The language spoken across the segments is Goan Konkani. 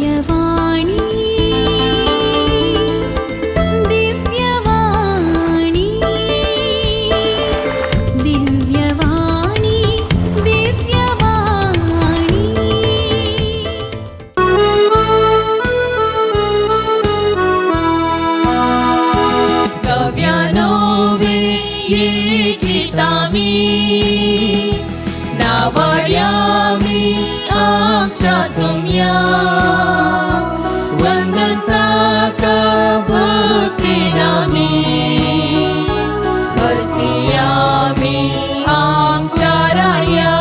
दिव्यवाणी दिव्यवाणी दिव्यवाणी दिव्यवाणी। कव्यानोवे गीतामी नावाड्यामी आमच्या सोम्या वंदन ताका भक्तीनामी भजनियामी आमच्या राया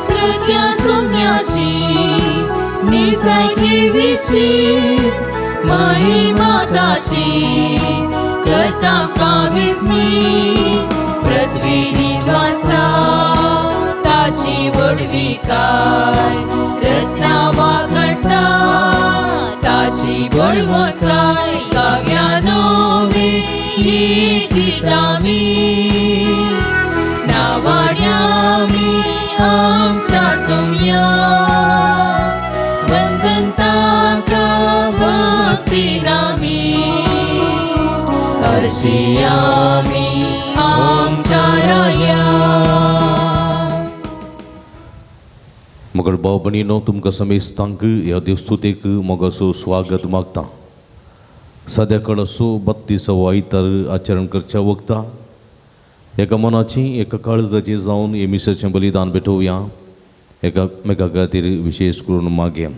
कृत्या सोम्याची निजाय ठेवीची महिमा ताची करता काविस्मी पृथ्वी निवासता ताची व्हडविकाय रचना वागडटा ताची बळवंतकाय काव्यानोवे गीतामी नावाड्यामी आमच्या सोम्या वंदन ताका भक्तीनामी हर्षयामी आमच्या राया। मगळ भाव भयणीनो तुमकां समेस्तांक ह्या देवस्तुतेक मोगाचो स्वागत मागता। सद्या कळसो बत्तीसवो आयतार आचरण करच्या वखता एका मनाची एका काळजाची जावन हे मिसाचें बलिदान भेटोवया एकामेका खातीर विशेश करून मागया।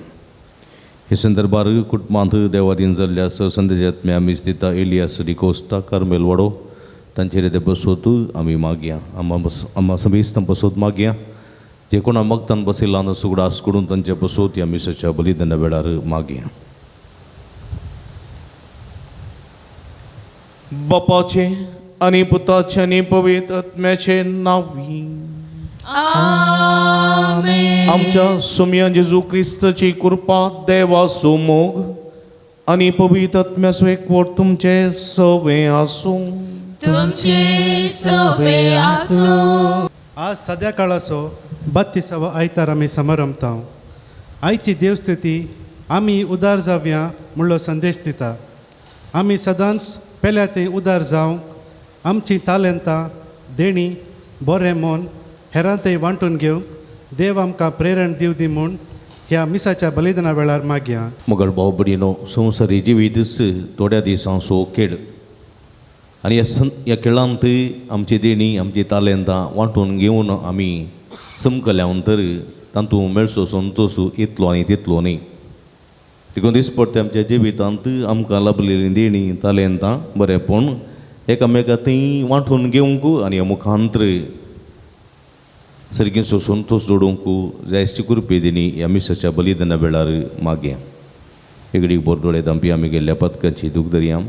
हे संदर्भार कुटुंबांत देवादीन जाल्ल्या संदेशात्म्या आमी स्थिता एलियास डिकोस्टा कार्मेल वाडो तांचेर ते बसोत आमी मागया। आमा समेस्तां बसोत मागया जे कोणा मगतान बसयला सुगडास करून तांचे बसोत ह्या मिसाच्या बलिदाना वेळार मागया। बापाचे आनी पुताचे आनी पवित्र आत्म्याचे नांवी आमेन। आमच्या सोम्या जेजू क्रिस्ताची कृपा देवाचो मोग आनी पवित्र आत्म्याचो एकवट तुमचे सवे आसूं। तुमचे सवे आसूं। आज सद्या काळाचो बत्तीसावो आयतार आमी समारंभता। आयची देवस्तुती आमी उदार जावया म्हणलो संदेश दिता। आमी सदांच पेल्या तें उदार जावंक आमची तालेंतां देणी बरें मन हेरां तें वांटून घेवंक देव आमकां प्रेरण दिवं दी म्हूण ह्या मिसाच्या बलिदाना वेळार मागया। मगळ भाव भयणीनो संवसारी जिवीतच थोड्या दिसांचो खेळ आनी ह्या खेळांत आमची देणी आमची तालेंतां वांटून घेवन आमी समकल्या तर तातूंत मेळचो संतोश इतलो आनी तितलो न्ही। देखून दिसपडटे आमच्या जिवितांत आमकां लाभलेली देणी तालेंतां बरेंपण एकामेका थंय वांटून घेवंक आनी मुखांतर सारकीचो संतोश जोडूंक जायची कृपे देणी ह्या मिसाच्या बलिदाना वेळार मागया। एगडीक बोरदोळे दांपी आमी गेल्ल्या पदकाची दूख धरया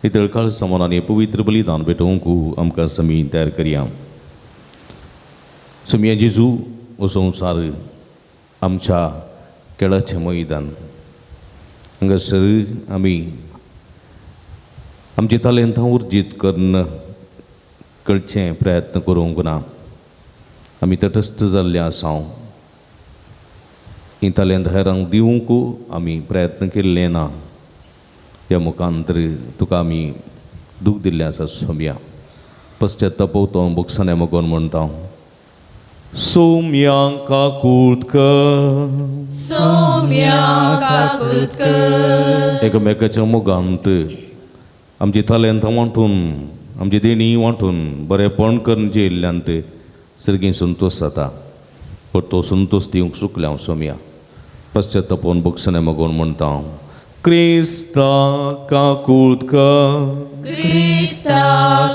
नितळ काळ समान आनी पवित्र बलिदान भेटोवंक आमकां समी तयार करया। सोमया जेजू हो संवसार आमच्या खेळाचें मैदान हांगासर आमी आमची तालेंतां उर्जीत करून कळचें प्रयत्न करूंक ना। आमी तटस्थ जाल्ले आसा ही तालेंत हेरांक दिवंक आमी प्रयत्न केल्ले ना। ह्या मुखांतर तुका आमी दूख दिल्लें आसा सोमया पश्चाताप बोगसाने मगोन म्हणटा सोम्या काकूत कर सोम्या काकूत कर। एकामेकाच्या मोगांत आमची तालेंतां वांटून आमची देणी वांटून बरेंपण करून जेयल्ल्यांत सर्गी संतोश जाता पण तो संतोश दिवंक चुकलें हांव सोमया पश्चातापोवन बोगसणे मगोन म्हणटा हांव क्रिस्ता काकूत कर क्रिस्ता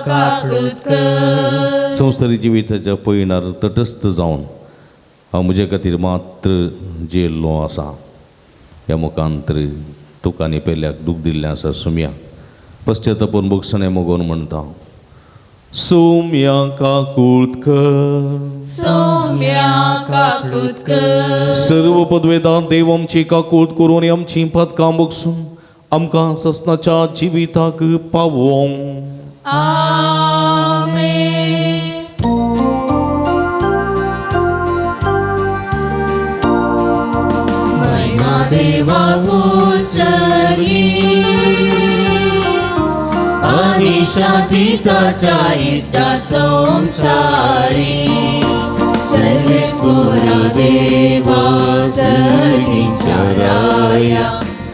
काकूत कर। संवसारी जिविताच्या पयणार तटस्थ जावन हांव म्हजे खातीर मात्र जियेल्लो आसा। ह्या मुखांतर तुका आनी पेल्याक दूख दिल्लें आसा सोमया पश्चातापोवन बोगसणे मगोन म्हणटा सोम्या काकूत कर सोम्या काकूत कर। सर्व पदवेदां देव आमची काकूत करून आमची पदकां बगसून आमकां ससनाच्या जिविताक पावोवंक। आमेन। देवा कुसरी आनी शांती ताच्या इश्टा संसारी. सर्वेस्पोरा देवा सर्वीच्या राया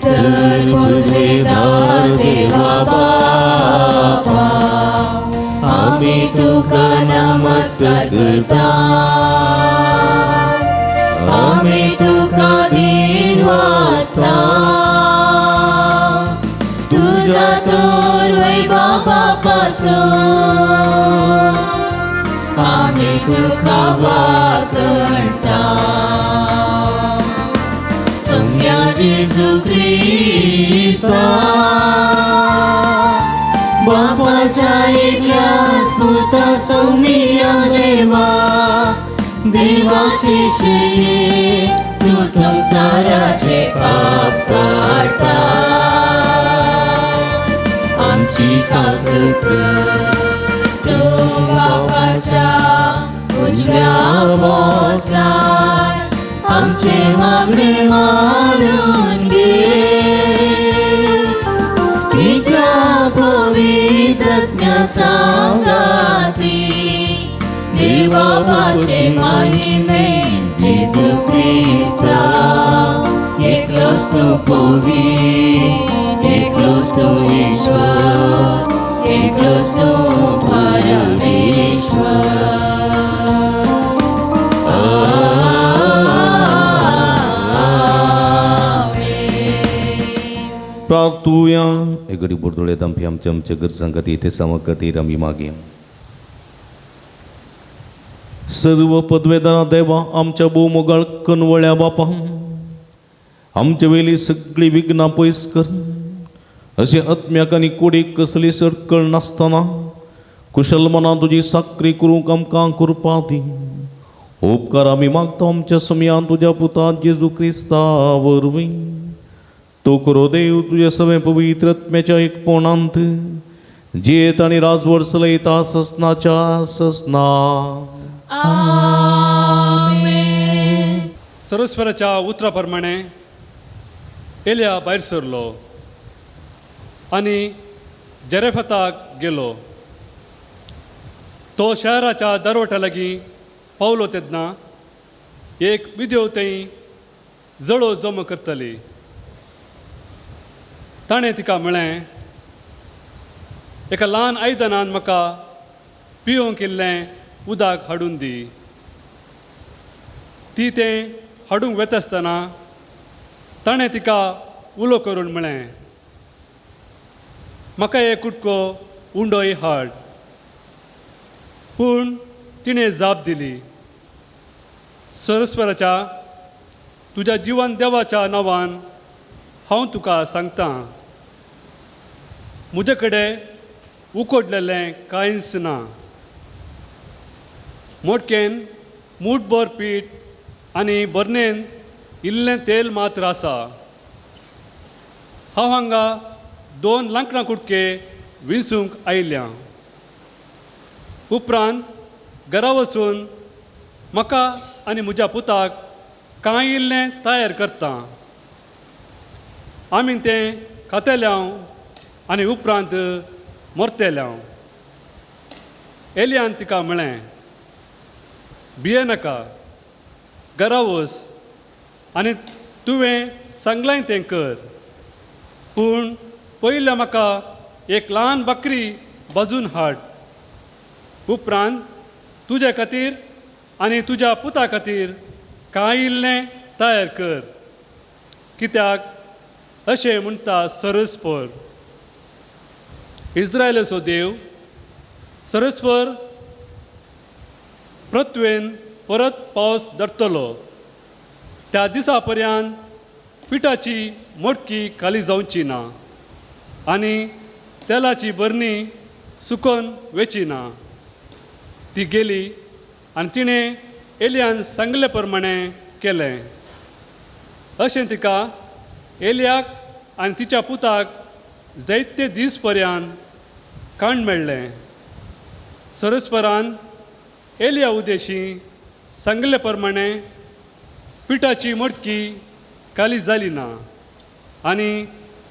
सर्वपुद्रेदार देवा बापा आमी तुका नमस्कार करता आमी तुका दिन वाचता तुझा तर वय बापा पासून आमी तुका वाकणता. सोम्या जेजू क्रिस्ता बापाच्या एकल्याच पुता सौम्या देवा देवाचे शिळये तूं संवसाराचे पाप काडटा आमची काकूट कर. तूं बापाच्या उजव्या बसलाय आमचे मागणे मानून घे. पित्या पवित्रज्ञ सांगाती देवाचे महिमे जेजू क्रिस्ता एकलोच तूं पवित्र एकलोच तूं ईश्वर एकलोच तूं परमेश्वर. आमेन. प्रार्थुया. हे घडी बोर्दोळे आमची आमच्या आमच्या गरजां खातीर ते खातीर आमी मागया. सर्व पदवेदारा देवा आमच्या भोवमोगाळ कनवळ्या बापा आमचे वयली सगळीं विघ्नां पयस कर अशें आत्म्याक आनी कुडीक कसली सडकळ नासतना कुशल मनान तुजी साकरी करूंक आमकां कृपा दी. उपकार आमी मागता आमच्या समयान तुज्या पुता जेजू क्रिस्ता वरवीं. तो करो देव तुज्या सगळें पवित्र आत्म्याच्या एकपणांत जियेत आनी राजवट चलयता ससनाच्या ससना. आमेन. सरस्वराच्या उतरा प्रमाणे एलिया भायर सरलो आनी जेरेफताक गेलो. तो शहराच्या दरवट्या लागीं पावलो तेन्ना एक विदेव थंय जळो जमा करताली. ताणें तिका म्हळें, एका ल्हान आयदनान म्हाका पिवंक इल्लें उदक हाडून दी. ती तें हाडूंक वेता आसतना ताणें तिका उलो करून म्हळें, म्हाका एक कुटको उंडोय हाड. पूण तिणें जाप दिली, सरस्वराच्या तुज्या जिवन देवाच्या नांवान हांव तुका सांगतां, म्हजे कडेन उकडलेलें कांयच ना. मोटकेन मूठभर पीठ आनी बरणेन इल्लें तेल मात्र आसा. हांव हांगा 2 लांकडां कुटके विंचूंक आयल्या. उपरांत घरा वचून म्हाका आनी म्हज्या पुताक कांय इल्लें तयार करता. आमी तें खातेले हांव आनी उपरांत मरतेले हांव. एलियान तिका म्हळें, भिये नाका, घरा वच आनी तुवें सांगलाय तें कर. पूण पयलें म्हाका एक ल्हान बकरी भाजून हाड. उपरांत तुजे खातीर आनी तुज्या पुता खातीर कांय इल्लें तयार कर. कित्याक अशें म्हणटा सरस्पर इस्रायलाचो देव, सरस्पर पृथ्वेन परत पावस धरतलो. त्या दिसा पर्यंत पिठाची मोटकी खाली जावची ना आनी तेलाची बरणी सुकोन वेची ना. ती गेली आनी तिणें एलियान सांगले प्रमाणे केलें. अशें तिका एलियाक आनी तिच्या पुताक जायते दीस पर्यंत काण मेळ्ळें. सरस्परान एलिया उदेशी सांगले प्रमाणे पिठाची मडकी काली जाली ना आनी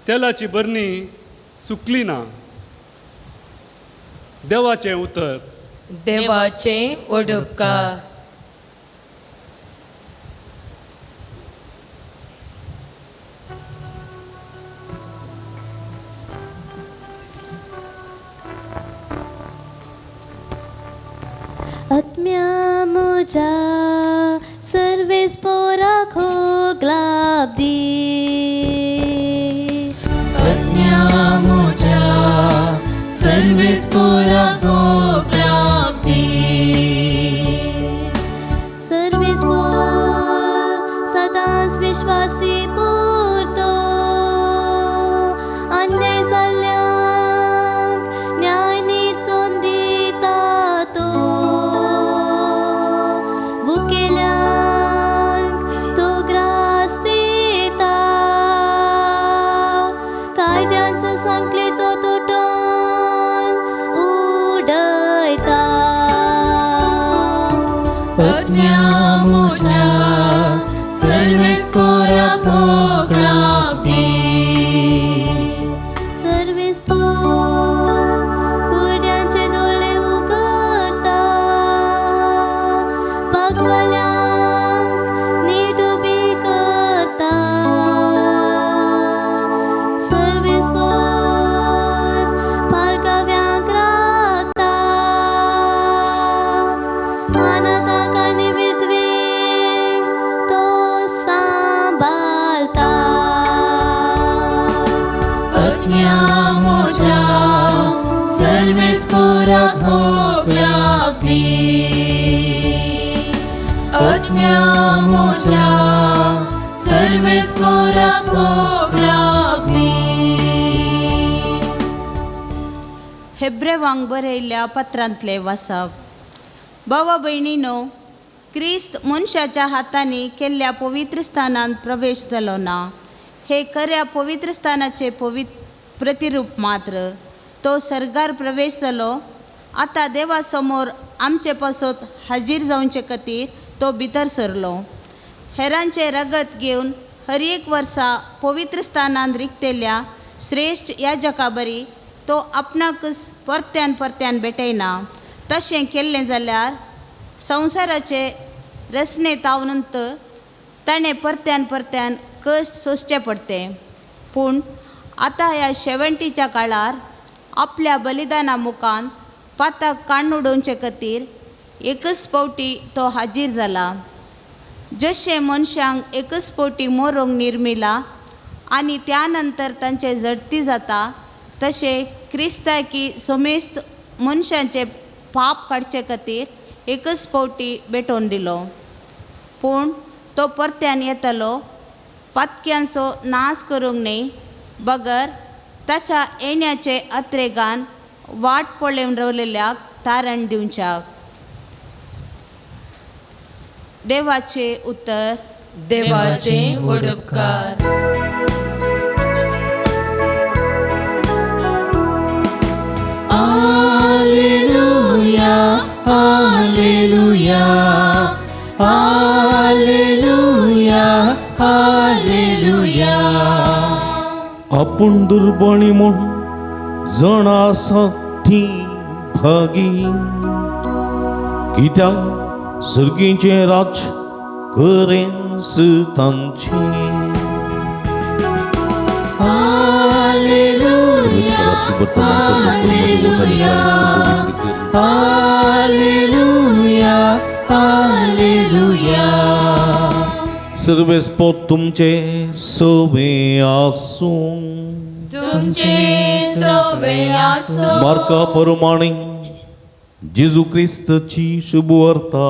तेलाची बरणी सुकली ना. देवाचें उतर. देवाचे वडपकार. आत्म्या म्हज्या सर्वेस पोरा खोगलाब दी. आत्म्या म्हज्या सर्वेस पोरा खोगलाब दी. सर्वेस पोर सदांच विश्वासी पुरतो, अन्याय जाल्ल्यांक न्याय नीट दिता तो, भुकेल्यांक तो ग्रास दिता, कायद्यांचो सांगले तो तुटोन उडयता. आत्म्या म्हज्या सर्वेस पोरा खोगलाब दी. सर्वेस पोर कुड्यांचे दोळे उगडता, बागवाल्यांक नीट उबी करता, सर्वेस पोर पारगाव्यांक राखता, अनाथांक आनी विधवेंक तो सांबाळता. आत्म्या म्हज्या सर्वेस पोरा खोगलाब दी. आत्म्या म्हज्या सर्वेस पोरा खोगलाब दी. हेब्रेवांक बरयल्ल्या पत्रांतले वाचप. भावा भयणीनो, क्रिस्त मनशाच्या हातांनी केल्ल्या पवित्र स्थानांत प्रवेश जालो ना. हे खऱ्या पवित्र स्थानाचे प्रतिरूप मात्र. तो सर्गार प्रवेश जालो. आतां देवा समोर आमचे पासत हाजीर जावचे खातीर तो भितर सरलो. हेरांचें रगत घेवन हर एक वर्सा पवित्र स्थानांत रिगतेल्या श्रेश्ठ याजका बरी तो आपणाकच परत्यान परत्यान भेटयना. तशें केल्लें जाल्यार संवसाराचे रचने तावनंत ताणें परत्यान परत्यान कश्ट सोंसचे पडते. पूण आतां ह्या शेवंटीच्या काळार आपल्या बलिदाना मुखान पाताक काण्ण उडोवचे खातीर एकच फावटी तो हाजीर जाला. जशें मनशांक एकच फावटी मरोंक निर्मिला आनी त्या नंतर तांचे झडती जाता, तशें क्रिस्ताकी समेस्त मनशांचे पाप काडचे खातीर एकच फावटी भेटोवन दिलो. पूण तो परत्यान येतलो पातक्यांचो नाश करूंक न्हय, बगर ताच्या येण्याचे अत्रेगान वाट पळोवन रावलेल्याक तारण दिवच्याक. देवाचे उतर. देवाचे वडपकार. Alleluia, alleluia, alleluia, alleluia. आपूण दुर्बणी म्हूण जाणा आसा ती भागी, कित्याक सर्गीचें राज्य खरेंच तांचें. Alleluia, alleluia, alleluia, alleluia. Sarves पोत तुमचे सवे आसूं. तुमचे सवे आसूं. मार्का प्रमाणे जेजू क्रिस्तची शुभवार्ता.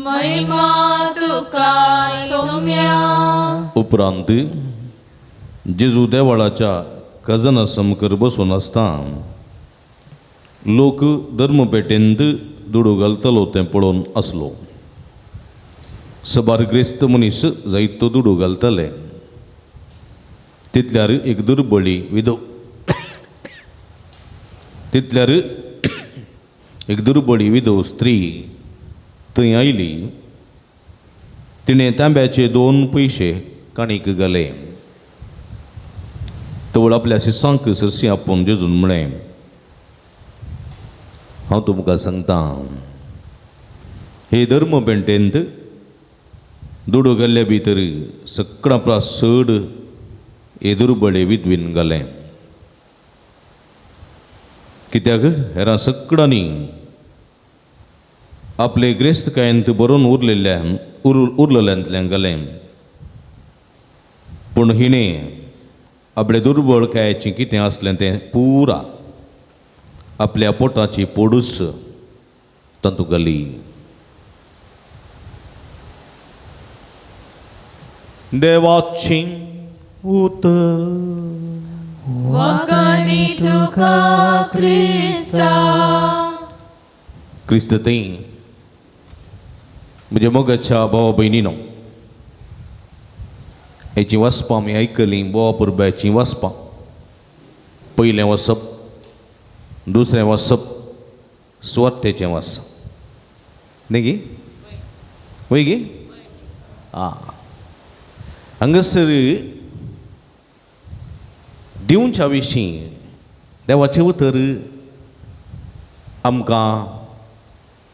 महिमा तुका सोम्या. उपरांत जेजू देवळाच्या खजना समकर बसून आसता लोक धर्मपेटेंत दुडू घालतलो तें पळोवन आसलो. सबार क्रिस्त मनीस जायतो दुडू घालतले. तितल्यार एक दुर्बळी विधव तितल्यार एक दुर्बळी विधव स्त्री थंय आयली. तिणें तांब्याचे 2 पयशे काणीक घालें. तवळ आपल्या शिसांक सरशी आपोवन जेजून म्हळें, हांव तुमकां सांगता, हे धर्म पेंटेंत दुडू घाल्ल्या भितर सगळ्यां परस चड हे दुर्बळे विधवीन घालें. कित्याक हेरां सगळ्यांनी आपले ग्रेस्तकायेंत बरोवन उरलेल्या उरलेल्यांतल्यान घालें, पूण हिणें आपले दुर्बळकायेचें कितें आसलें तें पुरा आपल्या पोटाची पोडूस तातूंत घाली. देवाचें उतर. वाखाणी तुका क्रिस्ता. क्रिस्त थंय म्हज्या मोगाच्या भावा भयणीनो, हेची वाचपां आमी आयकलीं. बोवा पुरब्याचीं वाचपां, पयलें वाचप, दुसरें वाचप, सुवातेचें वाचप न्ही गी? वय गी? आं, हांगासर दिवच्या विशीं देवाचें उतर आमकां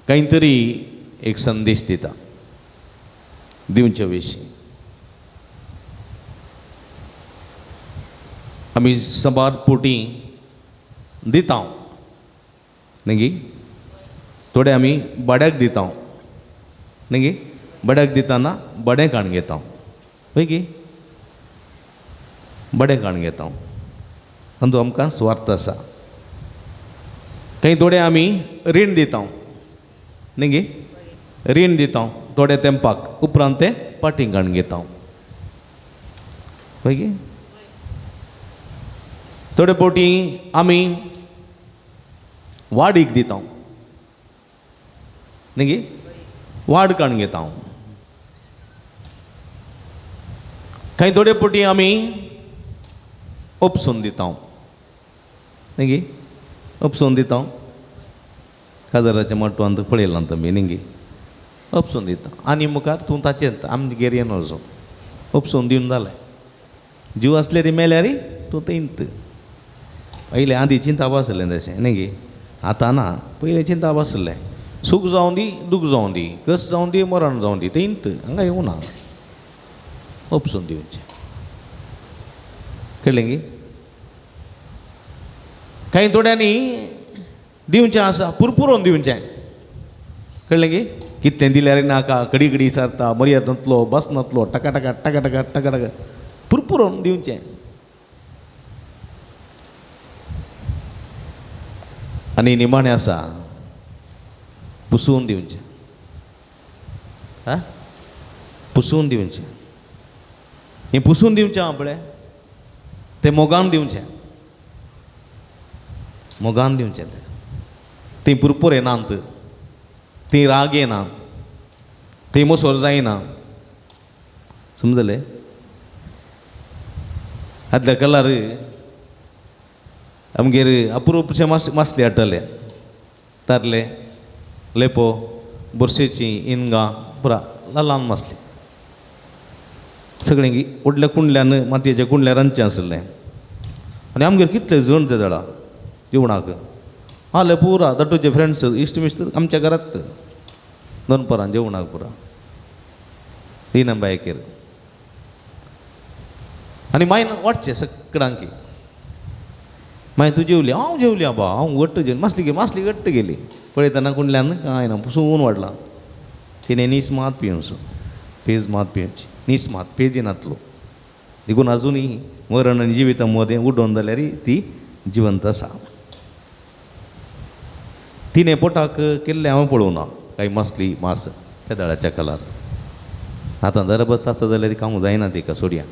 कांय तरी एक संदेश दिता. दिवच्या विशीं आमी साबार पोटी दिता न्ही गी? थोडे आमी भाड्याक दिता न्ही गी? भाड्याक दिताना भाडें काडून घेता वय गी? भाडें काडून घेता, तातूंत आमकां सुवार्थ आसा. थंय थोडे आमी रीण दिता न्ही गी? रीण दिता थोडे तेंपाक, उपरांत तें पाटीं काडून घेता वय गी? थोडे फावटी आमी वाडीक दिता न्ही गी? वाड काडून घेता. कांय थोडे फावटी आमी उपसून दिता न्ही गी? उपसून दिता. काजाराच्या माटवांत पळयलां तुमी न्ही गी? उपसून दिता आनी मुखार तूं ताचेंच आमगेर येना वचो उपसून दिवन जालें. जीव आसल्यार मेल्यार तूं थंयत. पयलें आदीं चिंताप आसलें तशें न्ही गी? आतां ना. पयलें चिंताप आसलें, सूख जावं दी दूख जावं दी, कस जावं दी मरण जावं दी, थंयत हांगा येवना, उपसून दिवचें. कळ्ळें गी? कांय थोड्यांनी दिवचें आसा पुरपुरोन दिवचें. कळ्ळें गी? कितलें दिल्यार नाका, कडी कडी सारता, मर्याद नातलो, बस नातलो, टका टका टका टका टका टका पुरपुरोन दिवचें. आनी निमाणें आसा पुसून दिवचें. आं, पुसून दिवचें. हें पुसून दिवचें आं, पळय तें मोगान दिवचें, मोगान दिवचें. तें तीं पुरपूर येनात, तीं राग येना, तीं मोसोर जायना. समजलें? आदल्या कलार आमगेर अप्रूपशे मासले हाडटाले, तारले, लेपो, बोरसेची, इनगां, पुरा ल्हान मासली सगळीं व्हडल्या कुंडल्यान, मातयेच्या कुंडल्यान रांदचें आसलें. आनी आमगेर कितले जण ते जाणा जेवणाक आले पुरा दाटूचे फ्रेंड्स इश्ट मिश्ट आमच्या घरांत दनपरां जेवणाक पुरा दिनबायकेर. आनी मागीर वाडचें सगळ्यांकी. मागीर तूं जेवली? हांव जेवली आबा, हांव घट्ट जेवली. मासली गे, मासली घट्ट गेली. पळयतना कुंडल्यान कांय ना, पुसून वाडलां. तिणें नीस मात पिवचो, पेज मात पिवची, नीस मात पेज नातलो. देखून आजुनूय मरण आनी जिविता मदें उडोवन जाल्यार ती जिवंत आसा. तिणें पोटाक केल्लें हांवें पळोवना कांय मासली मास पेदाळाच्या कलार. आतां दर बस आसा जाल्यार ती खावंक जायना तिका, सोडया.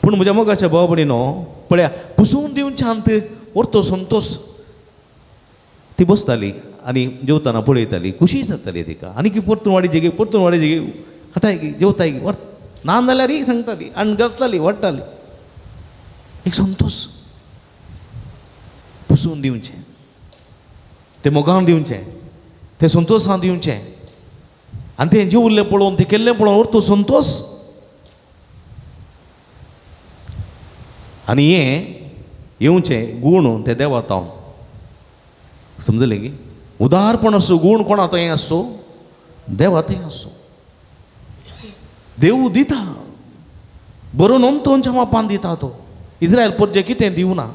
पूण म्हज्या मोगाच्या भाव भयणीनो, पळया पुसून दिवन शांत व्हरतो संतोश. ती बसताली आनी जेवताना पळयताली, खुशी जाताली तिका. आनी की परतून वाडी जेगी, परतून वाडी जेगी, खाताय की जेवताय की, वर ना जाल्यारय सांगताली, अणगरताली, वाडटाली. एक संतोश पुसून दिवचें, तें मोगान दिवचें, तें संतोशान दिवचें. आनी तें जेवल्लें पळोवन, तें केल्लें पळोवन व्हरतो संतोश. आनी हें येवचें गूण ते देवा तावन समजलें की उदारपण असो गूण कोणा थंय आसो देवा थंय आसो. देव दिता बरोवन ओमतोनच्या मापान दिता तो. इस्रायल परजे कितें दिवना.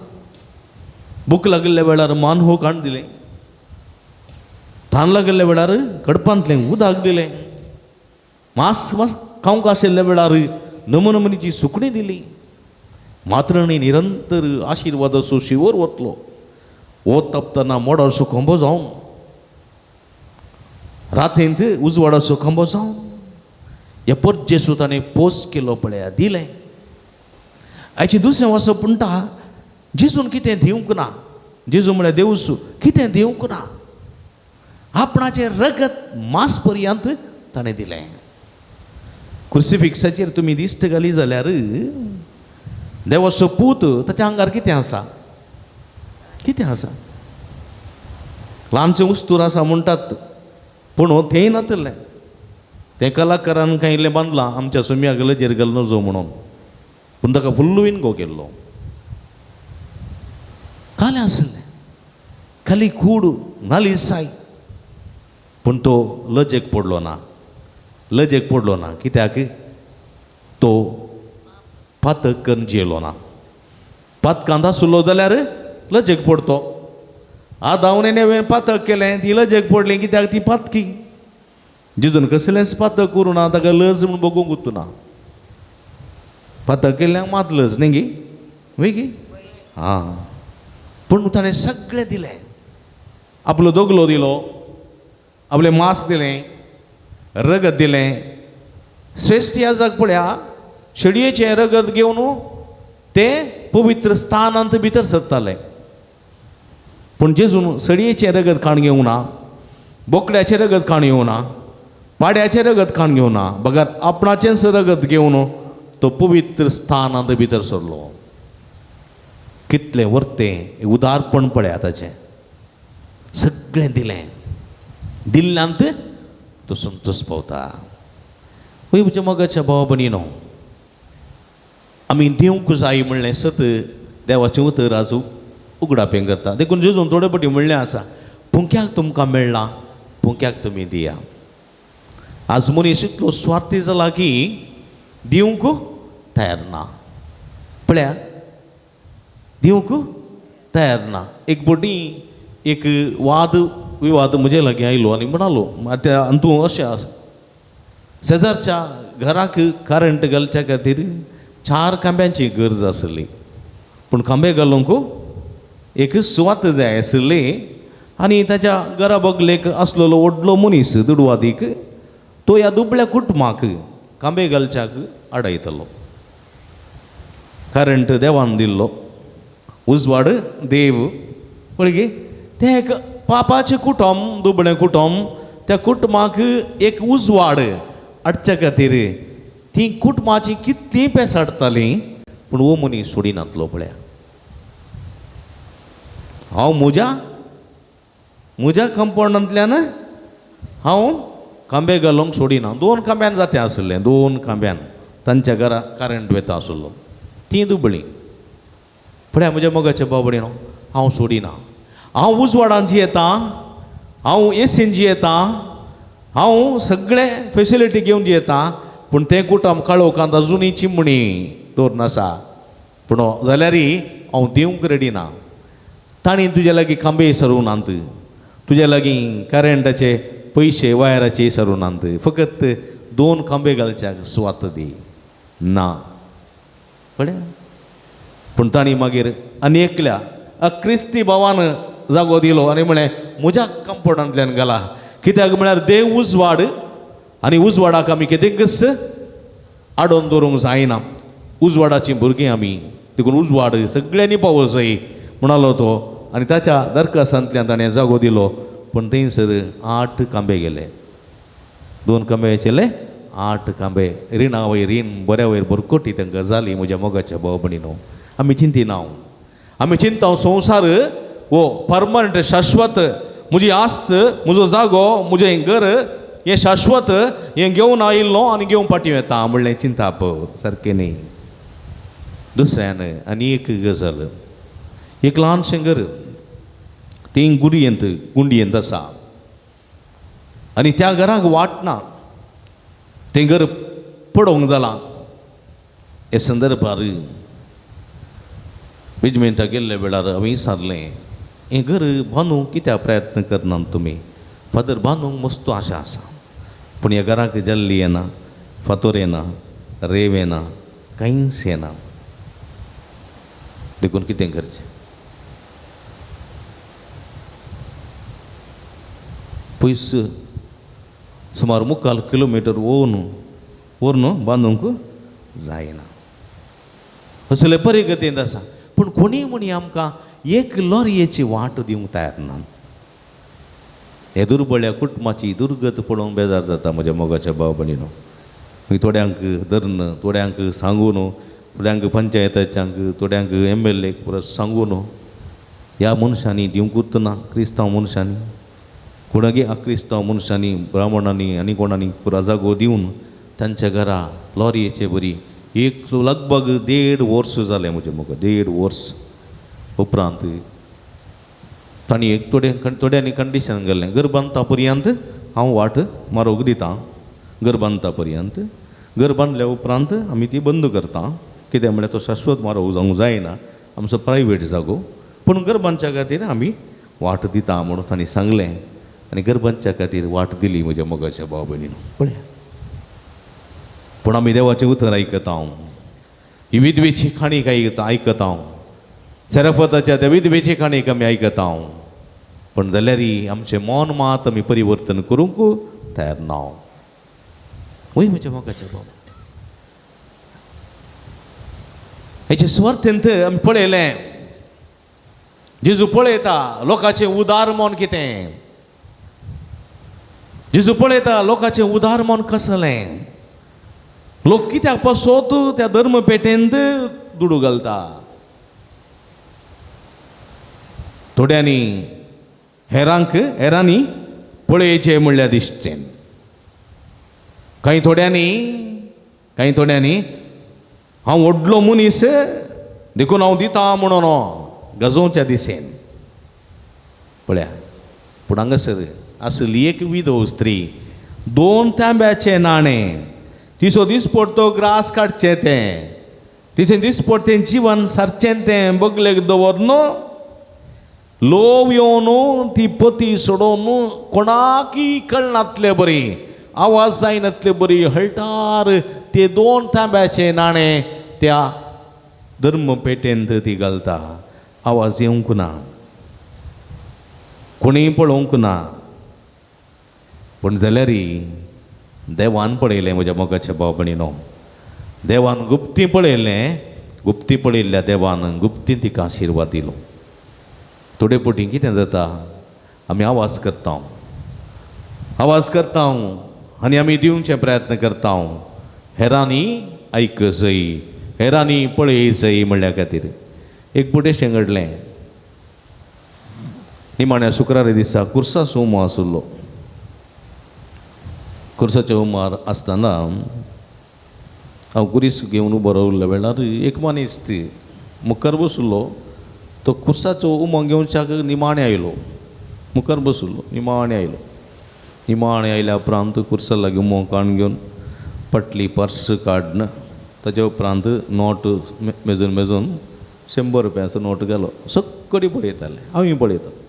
भूक लागिल्ल्या वेळार मान हो काण दिलें, तान लागिल्ल्या वेळार कडपांतलें उदक दिलें, मास मास खावंक आशिल्ल्या वेळार नमनमनीची सुकणी दिली. मात्रणी निरंतर आशिर्वादाचो शिवर वतलो. वत तपतना मोडाचो खांबो जावन, रातींत उजवाडाचो खांबो जावन ह्या परजेसू ताणें पोस केलो पळया दिलें. आयचें दुसरें वाचप म्हणटा जेजून कितें दिवंक ना. जेजू म्हळ्यार देवसू कितें दिवंक ना, आपणाचें रगत मास पर्यंत ताणें दिलें. क्रुसिफिक्साचेर तुमी दिश्ट घाली जाल्यार देवाचो पूत ताच्या आंगार कितें आसा, कितें आसा, ल्हानशें उस्तूर आसा म्हणटात, पूण तेंय नातलें. तें कलाकारान कांय इल्लें बांदलां आमच्या सुम्याक लजेर घाल नजो म्हणून, पूण ताका फुल्ल विनगो केल्लो. कालें आसलें खाली कूड नाली साय, पूण तो लजेक पडलो ना, लजेक पडलो ना. कित्याक? तो पातक करून जियेलो ना. पातकांत आसलो जाल्यार लजेक पडतो. आदावन नेवें पातक केलें, ती लजेक पडली, कित्याक ती पातकी. जेजून कसलेंच पातक करूं ना, ताका लज म्हूण बगूंक उरतू ना. पातक केल्ल्यांक मात लज न्ही गी, वय गी? आं, पूण ताणें सगळें दिलें. आपलो दोगलो दिलो, आपलें मांस दिलें, रगत दिलें. श्रेश्ठ याजक पळया शेडयेचें रगत घेवन ते पवित्र स्थानांत भितर सरताले, पूण जेजून सडयेचें रगत काण घेवंक ना, बोकड्याचें रगत काण घेवंक ना, पाड्याचें रगत काण घेवंक ना, बगर आपणाचेंच रगत घेवन तो पवित्र स्थानांत भितर सरलो. कितलें वर्तें उदारपण पळया ताचें. सगळें दिलें, दिल्ल्यांत तो संतोश पावता. वय म्हज्या मोगाच्या भावा भयणीनो, आमी दिवंक जाय म्हणलें सत देवाचें उतर आज उगडापें करता. देखून जेजून थोडे फावटी म्हणलें आसा, पुंक्याक तुमकां मेळ्ळां पुंक्याक तुमी दिया. आज मनीस इतलो स्वार्थी जाला की दिवंक तयार ना. पळया दिवंक तयार ना. एक बोटी एक वाद विवाद म्हजे लागीं आयलो आनी म्हणालो, आतां तूं अशें आसा, शेजारच्या घराक करंट घालच्या खातीर 4 खांब्यांची गरज आसली, पूण खांबे घालूंक एक सुवात जाय आसली आनी ताच्या घरा बगलेक आसलेलो व्हडलो मनीस दुडवादीक तो ह्या दुबळ्या कुटुंबाक खांबे घालच्याक आडयतलो. करंट देवान दिल्लो, उजवाड देव पळय तें एक पापाचें कुटुंब, दुबळें कुटुंब, त्या कुटुंबाक एक उजवाड हाडच्या खातीर ती कुटुंबाची कितलीं पेसाडटालीं, पूण हो मनीस सोडिनातलो. पळया हांव म्हज्या म्हज्या कंपाउंडांतल्यान हांव खांबे घालूंक सोडिना. 2 खांब्यान जातें आसलें, 2 खांब्यान तांच्या घरा करंट वेता आसलो, तीं दुबळीं. पळया म्हज्या मोगाच्या बाबडीनो, हांव सोडिना. हांव उजवाडान जियेतां, हांव एसीन जियेतां, हांव सगळे फेसिलिटी घेवन जियेतां, पूण तें कुटुंब काळोखांत अजुनूय चिमणी दवरून आसा. पूण जाल्यारय हांव दिवंक रेडी ना. तांणी तुज्या लागीं खांबे सरूं नात, तुज्या लागीं करंटाचे पयशे वायराचे सरूं नात, फकत 2 खांबे घालच्याक सुवात दी ना. कळ्ळें? पूण तांणी मागीर आनी एकल्या क्रिस्ती भावान जागो दिलो आनी म्हळें म्हज्या कंपाउंडांतल्यान घाला, कित्याक म्हळ्यार देव उजवाड आनी उजवाडाक आमी कितेंकच आडोवन दवरूंक जायना. उजवाडाचीं भुरगीं आमी, देखून उजवाड सगळ्यांनी पावो जाय म्हणालो तो. आनी ताच्या दरकासांतल्यान ताणें जागो दिलो, पूण थंयसर 8 खांबे गेले, 2 खांबे आशिल्ले 8 खांबे. रिणा वयर रीण, बऱ्या वयर बरकोटी तांकां जाली. म्हज्या मोगाच्या भाव भयणीनो, आमी चिंतिना, आमी चिंता संवसार हो परमनंट शाश्वत, म्हजी आस्त, म्हजो जागो, म्हजें घर हें शाश्वत, हें घेवन आयिल्लो आनी घेवन फाटीं वेता म्हणलें चिंताप सारकें न्ही. दुसऱ्यान आनी एक गजाल, एक ल्हानशें घर ती गुरयेंत गुंडयेंत आसा आनी त्या घराक वाट ना, तें घर पडोवंक जालां. हे संदर्भार बेजमेंटाक गेल्ल्या वेळार हांवें विचारलें, हें घर बांदूंक कित्याक प्रयत्न करनात तुमी? फादर, बांदूंक मस्त आशा आसा, पूण ह्या घराक जल्ली येना, फातोर येना, रेंव येना, कांयच येना, देखून कितें करचें? पयस सुमार मुखाल किलोमिटर व्हरून बांदूंक जायना असले परिगतींत आसा. पूण कोणीय म्हणी आमकां एक लॉरयेची वाट दिवंक तयार ना. हे दुर्बळ्या कुटुंबाची दुर्गत पळोवंक बेजार जाता म्हज्या मोगाच्या भाव भयणीनो. मागीर थोड्यांक धरून, थोड्यांक सांगून, थोड्यांक पंचायताच्यांक, थोड्यांक एम एल एक परत सांगून ह्या मनशांनी दिवंकूच ना. क्रिस्तांव मनशांनी, कोणागे अक्रिस्तांव मनशांनी, ब्राह्मणांनी आनी कोणांनी पुरा जागो दिवन तांच्या घरा लॉरयेचे बरी एक लगभग 1.5 वर्स जालें म्हजें म्हाका, 1.5 वर्स उपरांत तांणी एक थोड्यांनी कंडिशन घालें, घर बांदता पर्यंत हांव वाट मारोवंक दितां, घर बांदता पर्यंत, घर बांदल्या उपरांत आमी ती बंद करता, कित्याक म्हळ्यार तो शाश्वत मारोवंक जावंक जायना, आमचो प्रायवेट जागो, पूण घर बांदच्या खातीर आमी वाट दिता म्हणून तांणी सांगलें आनी घर बांदच्या खातीर वाट दिली म्हज्या मोगाच्या भाव भयणीन. पळया, पूण आमी देवाचें उतर आयकता, ही विधवेची काणी आयकता, सेराफताच्या त्या विधवेची काणी आमी आयकता, पूण जाल्यार आमचें मन मात आमी परिवर्तन करूंक तयार ना. वय म्हज्या मोगाच्या बाबा, हेचे सुवार्थेंत आमी पळयलें, जेजू पळयता लोकांचें उदार मन कितें, जेजू पळयता लोकांचें उदार मन कसलें, लोक कित्याक पासत त्या धर्मपेटेंत दुडू घालता. थोड्यांनी हेरांक हेरांनी पळयचें म्हणल्यार दिश्टेन, कांय थोड्यांनी हांव व्हडलो मनीस देखून हांव दिता म्हणून गजोवच्या दिसेन. पळया, पूण हांगासर आसली एक विधव स्त्री, 2 तांब्याचें नाणें, तिचो दिसपडतो ग्रास काडचें तें, तिचें दिसपडतें जिवन सारचें तें बगलेक दवर न्हू, लोव येवन ती पती सोडोवन कोणाकय कळनातले बरी, आवाज जायनातले बरी, हळटार ते 2 तांब्याचें नाणें त्या धर्मपेटेंत ती घालता. आवाज येवंक ना, कोणीय पळोवंक ना, पूण जाल्यार देवान पळयलें म्हज्या मोगाच्या भाव भयणीनो, देवान गुप्ती पळयलें, गुप्ती पळयल्ल्या देवान गुप्ती तिका आशिर्वाद दिलो. थोडे पटी कितें जाता, आमी आवाज करता, आवाज करता आनी आमी दिवचे प्रयत्न करता, हेरांनी आयक जय, हेरांनी पळय जय म्हणल्या खातीर. एक पुटेशें घडलें, निमाण्या शुक्रारी दिसा कुर्साचो उमो आशिल्लो. कुर्साच्या उमार आसतना हांव कुरीस घेवन उबो रावल्ल्या वेळार एक मनीस ती मुखार बशिल्लो, तो कुर्साचो उमो घेवच्याक निमाणें आयलो, मुखार बशिल्लो निमाणें आयलो. निमाणें आयल्या उपरांत कुर्सा लागीं उमो काण घेवन पटली पर्स काडन ताच्या उपरांत नोट मेजून मेजून 100 रुपयांचो नोट घालो. सगळी पळयताले, हांवूय पळयतालो,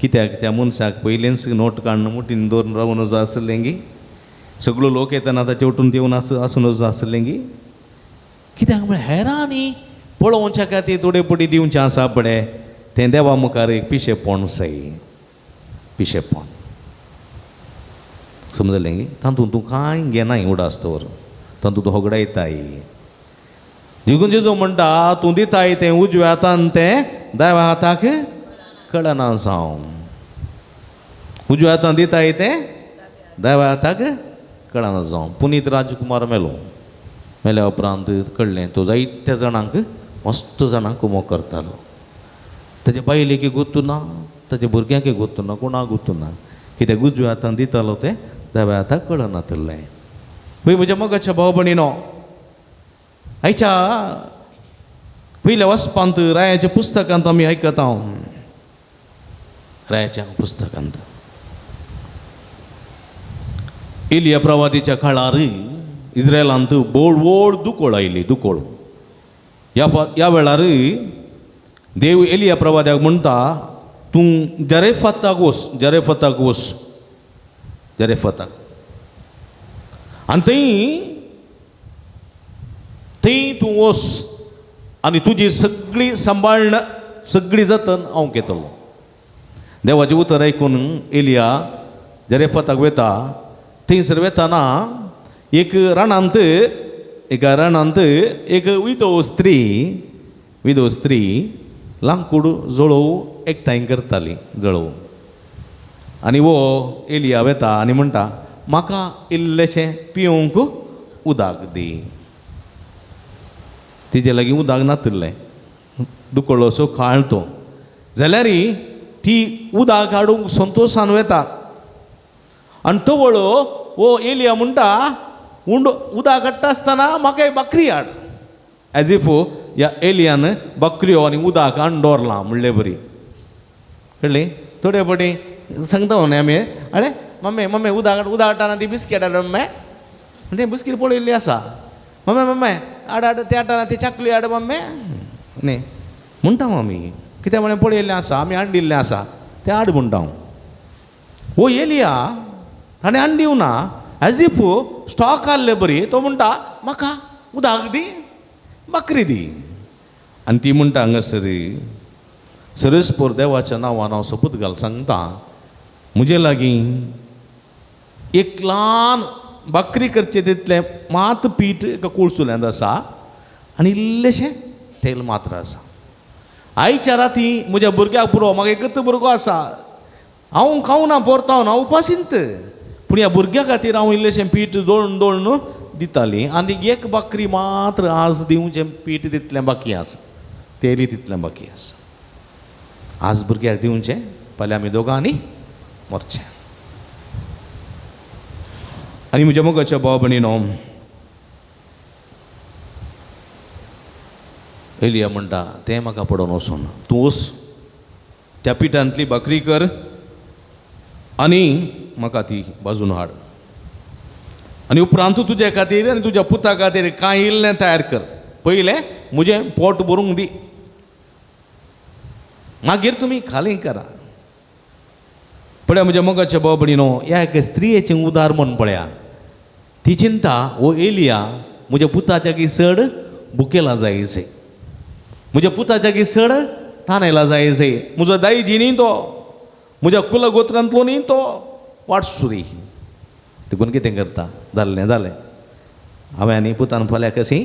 कित्याक त्या मनशाक पयलींच नोट काडून मुठीन दवरून रावून जाय आसलें गी, सगळो लोक येतना ताचे वटून येवन आसून जाय आसलें गी, कित्याक म्हळ्यार हेरांनी पळोवच्या खातीर थोडे पटी दिवचें आसा पळय, तें देवा मुखार एक पिशेपण सय, पिशेपण समजलें गी. तातूंत तूं कांय घेनाय उडास दवर, तातूंत तूं होगडायताय. देखून जेजू म्हणटा, तूं दिताय तें उजव्या हातान तें दाव्या हाताक कळना जावं, उजव्या हातान दिताय तें दाव्या हाताक कळना जावं. पुनीत राजकुमार मेलो, मेल्या उपरांत कळ्ळें तो जायत्या जाणांक मस्त जाणांक उमो करतालो. ताजे बायलेक गोत्तू ना, ताच्या भुरग्यांक गोत्तू ना, कोणाक गोत्तू ना, कित्याक उजव्या हातान दितालो तें दाव्या हाताक कळनातलें. पळय म्हज्या मोगाच्या भाव भयणीनो, आयच्या पयल्या वाचपांत रायाच्या पुस्तकांत आमी आयकता, रायाच्या पुस्तकांत एलिया प्रवादीच्या काळार इस्रायलांत बोड व्हड दुकोळ आयली. दुकोळ ह्या वेळार देव एलिया प्रवाद्याक म्हणटा, तूं जरेफाताक वच, जरेफाताक वच, जरेफाताक. आनी थंय थंय तूं वच आनी तुजी सगळी सांबाळण सगळी जतन हांव घेतलो. देवाचें उतर आयकून एलिया जरेफाताक वता. थंयसर वेताना एक रानांत, एका रानांत एक विधव स्त्री, विधव स्त्री लांकूड जळोव एकठांय करताली, जळोव. आनी वो एलिया वेता आनी म्हणटा, म्हाका इल्लेशें पिवंक उदक दी. तिजे लागीं उदक नातिल्लें, दुकळसो काळ तो. जाल्यार ती उदक हाडूंक संतोशान वेता. आनी तवळ वो एलिया म्हणटा, उंड उदक हाडटा आसतना म्हाका एक बकरी हाड. एज if ह्या एलियान बकऱ्यो आनी उदक हाडून दवरलां म्हणले बरी. कळ्ळी? थोडे फावटी सांगता न्ही आमी, आरे मम्मी मम्मी उदक हाड, उदक हाडटाना ती बिस्कीट हाड मम्मी, तें बिस्कीट पळयल्ली आसा. मम्मी मम्मी हाड हाड, ते हाडटाना ती चाकली हाड मम्मी न्ही म्हणटा आमी. कित्याक म्हळ्यार पळयल्लें आसा, आमी हाडून दिल्लें आसा, तें हाड म्हणटा हांव. हो एलिया ताणें हाडून दिवना, एज if stock आहले बरी. तो म्हणटा म्हाका उदक दी, बकरी दी. आनी ती म्हणटा, हांगासर सरसपोर देवाच्या नांवान हांव सोपूत घाल सांगता, म्हजे लागीं एक ल्हान बकरी करचें तितलें मात पीठ एका कोळसुल्यांत आसा आनी इल्लेशें तेल मात्र आसा. आयच्या राती म्हज्या भुरग्याक पुरो, म्हाका एकच भुरगो आसा, हांव खावना पोरता ना उपाशींत, पूण ह्या भुरग्या खातीर हांव इल्लेशें पीठ दळून दळून दितालीं. आनी एक बकरी मात्र आज दिवचें पीठ तितलें बाकी आसा, तेलय तितलें बाकी आसा. आज भुरग्याक दिवचें, फाल्यां आमी दोगांनी मरचें. आनी म्हज्या मोगाच्या भाव भयणीनो, एलिया म्हणटा, तें म्हाका पडोवन वचून, तूं वच त्या पिठांतली भाकरी कर आनी म्हाका ती बाजून हाड, आनी उपरांत तुजे खातीर आनी तुज्या पुता खातीर कांय इल्लें तयार कर. पयलें म्हजें पोट भरूंक दी, मागीर तुमी खाली करा. पळया म्हज्या मोगाच्या भाव भयणीनो, ह्या एका स्त्रियेचें उदार म्हण पळया. ती चिंता, हो एलिया म्हज्या पुताच्या की चड बुकेला जायचे, म्हज्या पुताच्या की चड तानेला जायचे, म्हजो दायजी न्ही तो, म्हज्या कुलगोत्रांतलो न्ही तो, वाटसुरी. देखून कितें करता, जाल्लें जालें, हांवें आनी पुतान फाल्यां कशी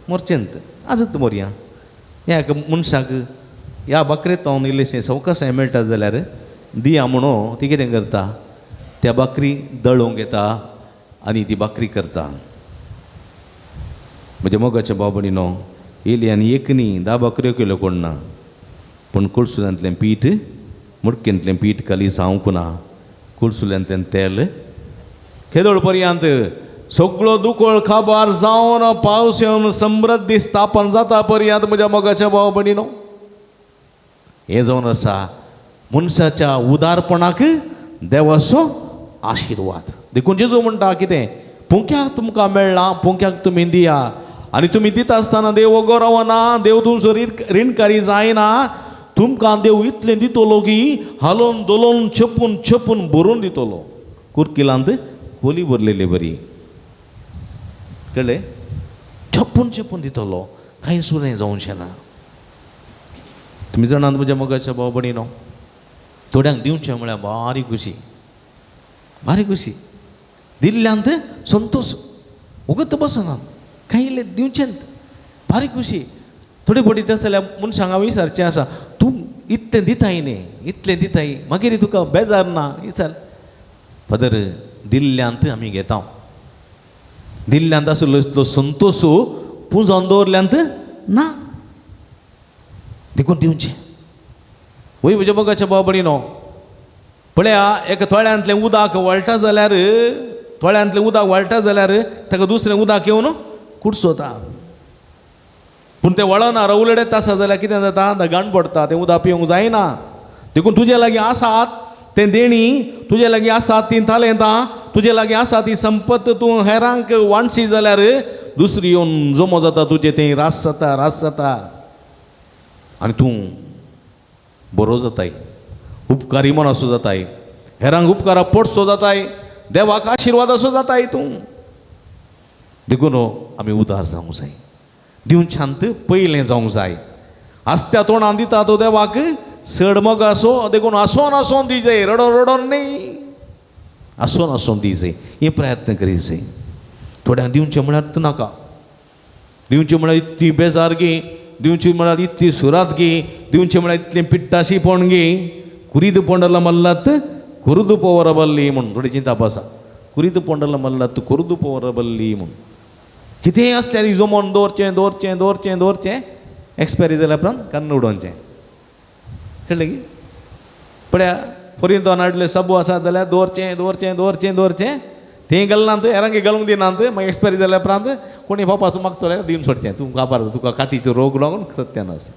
मोरचेंत आजत मोरया. ह्या एका मनशाक ह्या बकरेंत हांव इल्लेशें सवकासाय मेळटा जाल्यार दिया म्हणून ती कितें करता, त्या बकरी दळूंक येता आनी ती बकरी करता. म्हज्या मोगाच्या भाव भयणीनो, येयली आनी एक न्ही 10 बकऱ्यो केल्यो कोण ना, पूण कुळसुल्यांतलें पीठ, मुडकेंतलें पीठ खाली जावंक ना, कुळसुल्यांतलें तेल केदोळ पर्यंत सगळो दुकळ काबार जावन पावस येवन समृद्धी स्थापन जाता पर्यंत. म्हज्या मोगाच्या भाव भयणीनो, हें जावन आसा मनशाच्या उदारपणाक देवाचो आशिर्वाद. देखून जेजू म्हणटा कितें, पोंक्याक तुमकां मेळ्ळां पोंक्याक तुमी दिया, आनी तुमी दिता आसतना देव वगो रावना, देव तुमचो रिणकारी जायना, तुमकां देव इतलें दितलो की हालोवन धोलोवन छपून छपून भरून दितलो. कुरकिलांत कोली भरलेली बरी, कळ्ळें, छपून छपून दितलो, कांय सुरें जावचें ना. तुमी जाणात म्हज्या मोगाच्या भाव भयणीनो, थोड्यांक दिवचें म्हळ्यार बारीक खुशी, बारीक खुशी, दिल्ल्यांत संतोश, उगत बसना, कांय इल्लें दिवचेंत बारीक खुशी. थोडे फावटी तशें जाल्यार मनशांक हांव विचारचें आसा, तूं इतलें दिताय न्ही, इतलें दिताय, मागीर तुका बेजार ना विचार. फादर, दिल्ल्यांत आमी घेता, दिल्ल्यांत आशिल्लो इतलो संतोश पुंजोवन दवरल्यांत ना, देखून दिवचें. वय म्हज्या मोगाच्या भाव भयणीनो, पळया एका तळ्यांतलें उदक वळटा जाल्यार, तळ्यांतलें उदक वळटा जाल्यार ताका दुसरें उदक येवन कुडसोता. पूण तें वळना, रवलडेत आसा जाल्यार कितें जाता, दगाण पडटा, तें उदक पिवंक जायना. देखून तुजे लागीं आसात तें देणी, तुजे लागीं आसात तीं तालेंतां, तुजे लागीं आसा ती संपत्त तूं हेरांक वांटशी जाल्यार दुसरी येवन जमो जाता तुजें, तें रास जाता, रास जाता आनी तूं बरो जाताय, उपकारी मनासो जाताय, हेरांक उपकारा पडसो जाताय, देवाक आशिर्वाद असो जाताय तूं. देखून आमी उदार जावंक जाय, दिवच्यान पयलें जावंक जाय. आसत्या तोंडान दिता तो देवाक चड मोग आसो, देखून आसोन आसोन दी जाय, रडोन रडोन न्ही, आसोन आसोन दी जाय. हे प्रयत्न करी जाय. थोड्यांक दिवचें म्हळ्यार तूं नाका, दिवचें म्हळ्यार इतली बेजार गी, दिवची म्हळ्यार इतली सुरात गी, दिवचें म्हळ्यार इतली पिट्टाशी पोण गी, कुरीद पोंडला मल्लात कुरुदु पोवरा बल्ली म्हूण थोडी चिंताप आसा. कुरीद पोंडला मल्लात कुरुदु पोवरा बल्ली म्हूण कितेंय आसल्यार जमोन दवरचें दवरचें दवरचें दवरचें, एक्सपायरी जाल्या उपरांत कान्न उडोवचें. कळ्ळें की? पळया फोरीन हाडले साबू आसा जाल्यार दवरचें दवरचें दवरचें दवरचें, तें घालनात, हेरांक घालूंक दिनात, मागीर एक्सपायरी जाल्या उपरांत कोणी पापाचो मागतलो जाल्यार दिवन सोडचें, तूं काबार तुका कातीचो रोग लागून सत्यानाश.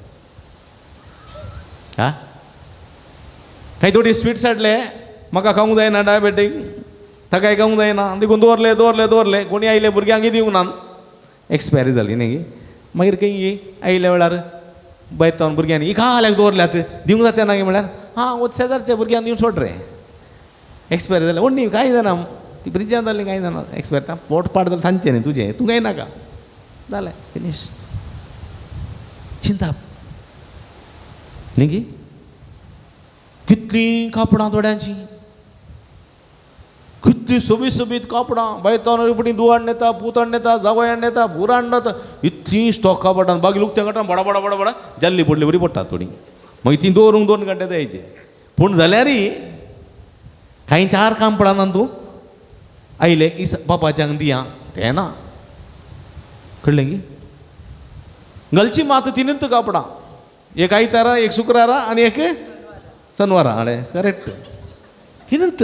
आं, कांय थोडी स्विट्स हाडले, म्हाका खावंक जायना डायबेटीक, ताकाय खावंक जायना, देखून दवरले दवरले दवरले, कोणी आयले भुरग्यांकय दिवंक ना, एक्सपायरी जाली न्ही. मागीर खंय आयल्या वेळार भायर तावन भुरग्यांनी ही खाल्याक दवरल्यात, दिवंक जाता ना म्हळ्यार हां वच शेजारच्या भुरग्यांक दिवन सोड रे, एक्सपायरी जालें ओडणी कांय जायना, ती फ्रिजान जाली कांय जायना, एक्सपायरी पोट पाड जालें तांचें न्ही तुजें, तूं कांय नाका, जालें फिनीश. चिंताप न्ही गी? कितलीं कापडां थोड्यांची, कितलीं सोबीत सोबीत कापडां, भायर तावन फुडें दुवाण येता, पुताण येता, जावयान येता, भुराण येता, इतलीं स्टॉक कापडां, बागी लुकत्या काडटा बडा बडा बडा बडा जाल्ली पडली बरी पडटा थोडी, मागीर ती दवरूंक 2 घंटे जायचे. पूण जाल्यारय कांय 4 काम पडना तूं आयले बापाच्यांक दिया तें ना. कळ्ळें की? घालची मात तिनूच कापडां, एक आयतारा, एक शुक्रारा आनी एक शनवारा. आळे करेक्ट, तिनूच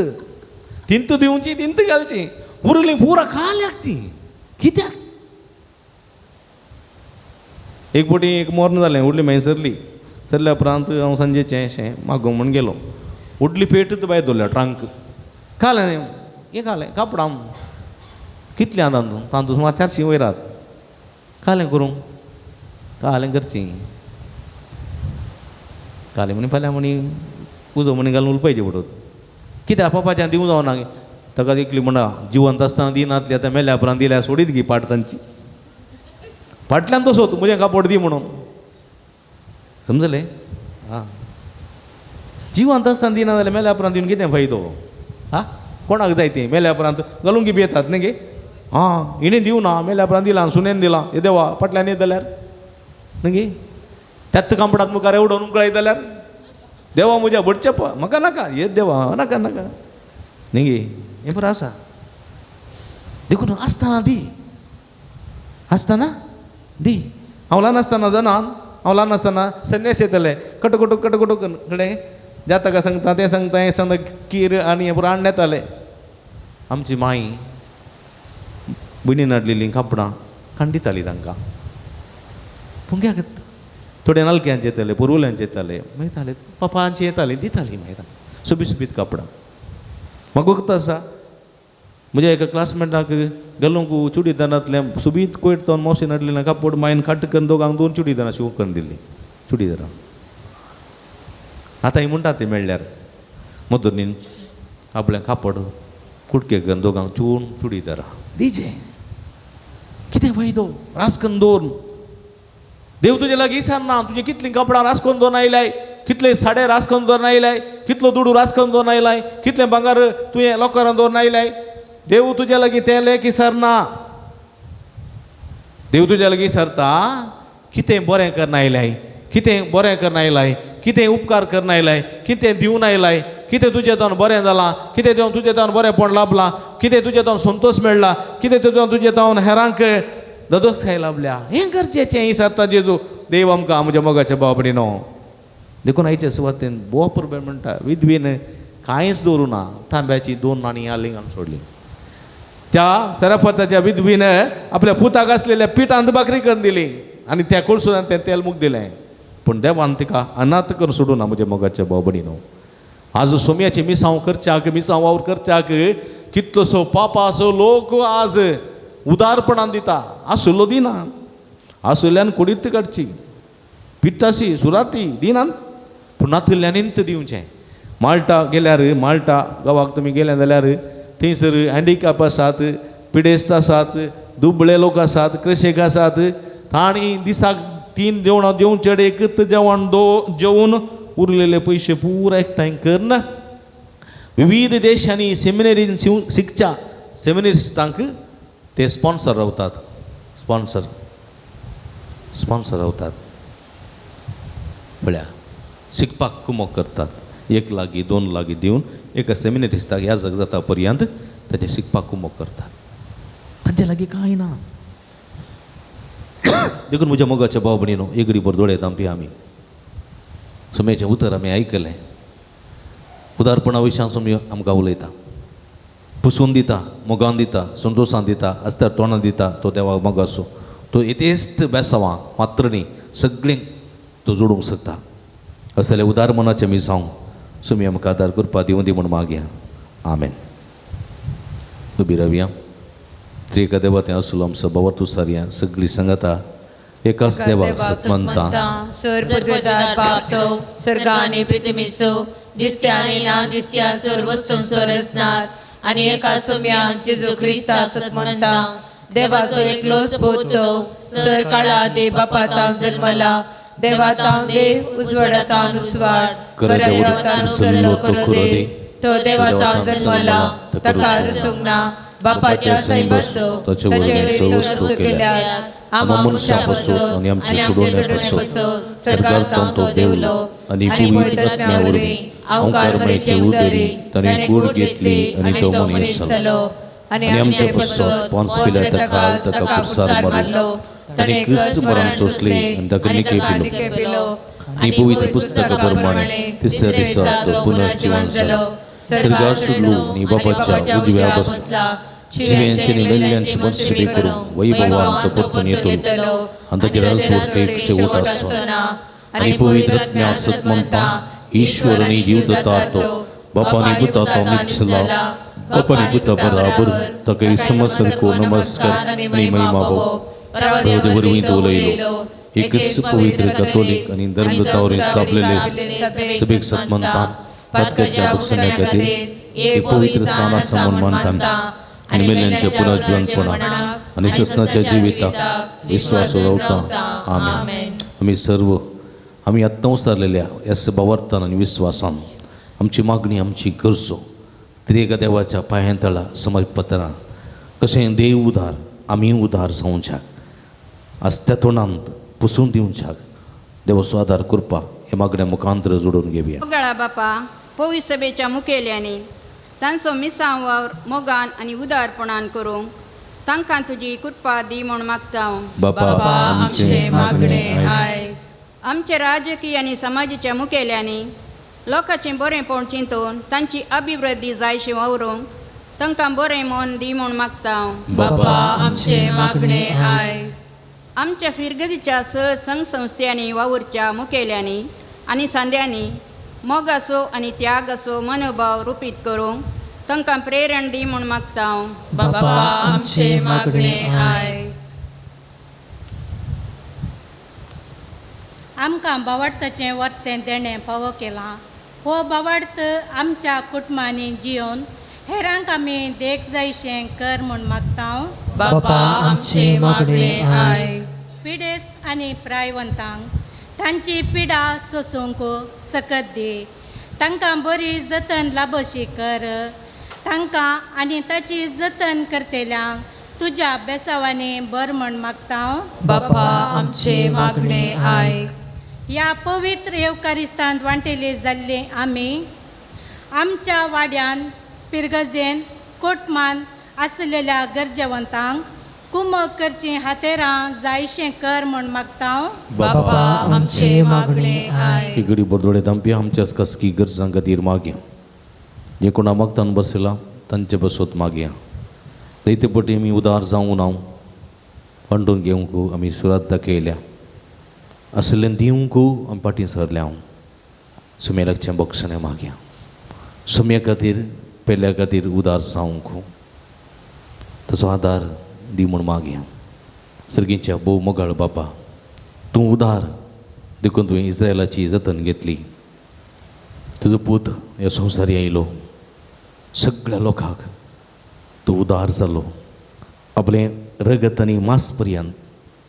तिंत दिवची, तिंत घालची, उरली पुरा खाल्याक ती कित्याक? एक फावटी एक मोर्न जालें, उडली मागीर सरली, सरल्या उपरांत हांव सांजेचें अशें मागूंक म्हूण गेलो, उडली पेटच भायर दवरल्या ट्रांक, खालें हें खालें कापडां कितलें आतां तूं तांतूं सुमार 400 वयर आहात, खालें करूंक खालें करची, खालें म्हणी फाल्यां म्हणी उजो म्हणी घालून उलपायचें पडत, कित्याक पापाच्यान दिवंक जावना ताका एकली म्हणा जिवंत आसतना दिनातली, आतां मेल्या उपरांत दिल्यार सोडीत गी पाट तांची, फाटल्यान तसो तूं म्हजें कापड दी म्हणून, समजलें? आं, जिवंत आसतना दिना जाल्यार मेल्या उपरांत दिवन कितें फायदो? आं, कोणाक जाय ती मेल्या उपरांत घालूंक बी येतात न्ही गे? आं, हिणें दिवं ना, मेल्या उपरांत दिलां, सुनेन दिलां, हे देवा फाटल्यान येत जाल्यार न्ही गे? त्याच कापडांत मुखार उडोवन उकळायत जाल्यार देवा म्हज्या भटच्या म्हाका नाका, येत देवा नाका नाका न्ही गे? हें बरें आसा. देखून आसतना दी, आसतना दी. हांव ल्हान आसतना जाणा, हांव ल्हान आसतना संन्यास येतले कटकटू कटकटू कळ्ळें, जातका सांगता तें सांगता हें सांगता, कीर आनी हें पुरो हाडून येताले. आमची माई भयणीन हाडलेलीं कापडां कांडिताली तांकां, पूण थोडे नलक्यांचे येताले, पुर्वल्यांचे येताले, मागीर पप्पांचे येताले, दिताली मागीर तांकां सोबीत सोबीत कापडां. म्हाका वखद आसा, म्हज्या एका क्लासमेटाक घालूंक चुडीदारांतलें सोबीत कोयट तो मावशेन हाडलेलें कापड, मायन काट करून दोगांक 2 चुडीदारां शिंवूंक करून दिल्लीं चुडीदारां. आतां ही म्हणटा ती मेळ्ळ्यार मदनीन आपलें कापड कुटके करून दोगांक चून चुडीदारां दिजें, कितें फायदो रास करून दवर. देव तुजे लागीं ना, तुजें कितलीं कापडां रास करून दवरून आयल्याय, कितले साडे रास करून दवरून आयल्याय, कितलो दुडू रास करून दवरून आयलाय, कितलें भांगर तुवें लोकारान दवरून आयल्याय, देव तुज्या लागीं तें लेखी सरना. देव तुज्या लागीं सरता कितें बरें करून आयल्याय, कितें बरें करून आयलाय, कितें उपकार करून आयलाय, कितें दिवन आयलाय, कितें तुजें तावन बरें जालां, कितें तुजें तावन बरेंपण लाभलां, कितें तुजें तावन संतोश मेळ्ळा, कितें तुजें तावन हेरांक ददोसाय लाभल्या, हें गरजेचें. ही सरता जेजू देव आमकां म्हज्या मोगाच्या बाबडीनो. देखून आयचे सुवातेन बोव पुरबे म्हणटा विधवीन कांयच दवरूं ना, तांब्याची 2 नाणीं आलिंगान सोडली. त्या सरपताच्या विधवीन आपल्या पुताक आसलेल्या पिठांत भाकरी करून दिली. आनी त्या कोळसुरान तें तेल मुख दिलें. पूण देवान तिका अनाथ करून सोडूं ना म्हज्या मोगाच्या भाव भयणीनो. आज सोम्याचें मिसांव करच्याक, मिसांव वावर करच्याक कितलोसो पापाचो लोक आज उदारपणान दिता. आसुल्लो दिना, आसुल्ल्यान कुडीत काडची, पिट्टाशी सुराती दिनान, पूण नातिल्ल्यान निंत दिवचें. माल्टा गेल्यार, माल्टा गांवाक तुमी गेले जाल्यार थंयसर हँडिकॅप आसात, पिडेस्त आसात, दुबळे लोक आसात, कृशेक आसात. तांणी दिसाक 3 जेवणां जेवचे एकच जेवण जेवन उरलेले पयशे पुरा एकठांय करून विविध देशांनी सेमिनरीन शिकच्या सेमिनरिस्टांक ते स्पॉन्सर रावतात, स्पॉन्सर स्पॉन्सर रावतात. म्हळ्यार शिकपाक कुमोक करतात. 1 लागी 2 लागी दिवन एका सेमिनरिस्टाक ह्या जग जाता पर्यंत ताचें शिकपाक कुमोक करतात. तांचे लागीं कांय ना. देखून म्हज्या मोगाच्या भाव भयणीनो, एगडी बरदोळे दामपी आमी सोम्याचें उतर आमी आयकलें. उदारपणा विशयान सोमी आमकां उलयता, पुसून दिता, मोगान दिता, संतोशान दिता, अस्तर तोंडान दिता. तो देवाक मोग आसूं, तो येतेश्ट बेसांवां मात्र न्ही सगळीं तो जोडूंक शकता. असले उदार मनाचें मिसांव सोमी आमकां आदार करपा दिवं दी म्हूण मागया. आमेन. उबी रावया. त्रिएका देवा तें आसलो आमचो बाबा सारया सगळीं सांगाता एकाच देवा सतमंता सर पदवेदार बाप तो सर्गानी पृथ्वीसो दिसत्या आनी ना दिसत्या सर्व संवसार आनी एका सोम्या जेजू क्रिस्ता सतमंता देवाचो एकलोच पूत तो सर काळा दे बापातान जल्मला देवातान देव उजवाडातान उजवाड खऱ्या देवातान उजल्लो खरो देव तो देवातान जल्मला ताका रसूंक ना बापाच्या सैमाचो ताचे वरवीं वस्तू केल्यात आमा मनशां पासून आनी आमचे सोडोवण्या पासून सरकार तो देवलो आनी पवित्र आत्म्या वरवीं अंकारमयचे उदरी ताणें कूड घेतली आनी तो मनीस जालो आनी आमचे पासून पोन्स पिलाताखाल ताका कुर्सार मारलो ताणें क्रिस्त मरण सोंसलें आनी ताका निके पिलो आनी पवित्र पुस्तका प्रमाणे तिसऱ्या दिसा तो पुनर्जिवन जालो स्वर्गार सुरलो आनी बापाच्या उजव्या बसला जिव्यांचे आनी मेल्ल्यांची मनसुबी करून वैभवान तो परतून येतलो आनी ताचे राजवटीक शेवट आसना. आनी पवित्र आत्म्या सतमंता ईश्वर आनी जीवदत्ता तो बापानी पुता तो मित्सला बापानी पुता बराबर ताका समसरको नमस्कार आनी महिमा भाव प्रभु वरवीं तो उलयलो. एकच पवित्र कथोलीक आनी धर्मदूतावरीं स्थापलेले सभेक सतमंता पातकाच्या बक्षण्या खातीर एक पवित्र स्नान आसा म्हूण मानता आनी मेल्ल्यांच्या पुनर्जिवनपणाक आनी ससनाच्या जिविताक विश्वास रावता. आमेन. आमी सर्व आमी आत्तां उसारलेल्या ह्या सभावर्तान आनी विस्वासान आमची मागणी आमची गरजो त्रिएका देवाच्या पांयां तळा समर्पतना कशें देव उदार आमी उदार जावच्याक आसत्या तोंडांत पुसून दिवच्याक देवाचो आदार करपा हे मागण्या मुखांतर जोडून घेवया. मोगाळा बापा पवित्र सभेच्या मुखेल्यांनी तांचो मिसांव वावर मोगान आनी उदारपणान करूंक तांकां तुजी कृपा दी म्हूण मागता. बापा आमचे मागणे आयक. आमचे राजकीय आनी समाजाच्या मुखेल्यांनी लोकांचें बरेंपण चिंतून तांची अभिवृद्धी जायशी वावरूंक तांकां बरें मन दी म्हूण मागता. बापा आमचे मागणे आयक. आमच्या फिरगजीच्या संघ संस्थ्यांनी वावुरच्या मुखेल्यांनी आनी सांद्यांनी मोगाचो आनी त्यागाचो मनोभाव रुपीत करूंक तांकां प्रेरण दी म्हूण मागता. बापा आमचे मागणे आयक. आमकां बावडताचें वर्तें देणें फावो केलां. हो बावडत आमच्या कुटुंबांनी जियोन हेरांक आमी देख जायशें कर म्हूण मागता. बापा आमचे मागणे आयक. पिडेस्त आनी प्रायवंतांक तांची पिडा सोसूंक सकत दी. तांकां बरी जतन लाबशी कर. तांकां आनी ताची जतन करतल्यांक तुज्या बेसावांनी बर म्हूण मागता. बापा आमचे मागणे आयक. ह्या पवित्र येवकारिस्तांत वांटेली जाल्ली आमी आमच्या वाड्यान पिरगजेन कोटमान आसलेल्या गरजेवंतांक कुमक करची हातेरां जायशें कर म्हूण मागता. बापा आमचे मागणे आयक. इगडी बरदोळे दामपी आमच्याच खासगी गरजां खातीर मागया. जे कोणा मागतान बसला तांचे बसत मागया. दैते पटी आमी उदार जावूं ना अंडून घेवंक आमी सुरात दाखयल्या. आसलें दिवंक आमी फाटीं सरल्या. सुम्या लागचें बक्षणें मागया, सुम्या खातीर पेल्या खातीर उदार जावंक ताचो आदार दी म्हूण मागया. सर्गीच्या भोव मोगाळ बापा, तूं उदार देखून तुवें इस्रायलाची जतन घेतली. तुजो पूत ह्या संवसारी आयलो, सगळ्या लोकांक तूं उदार जालो. आपलें रगत आनी मास पर्यंत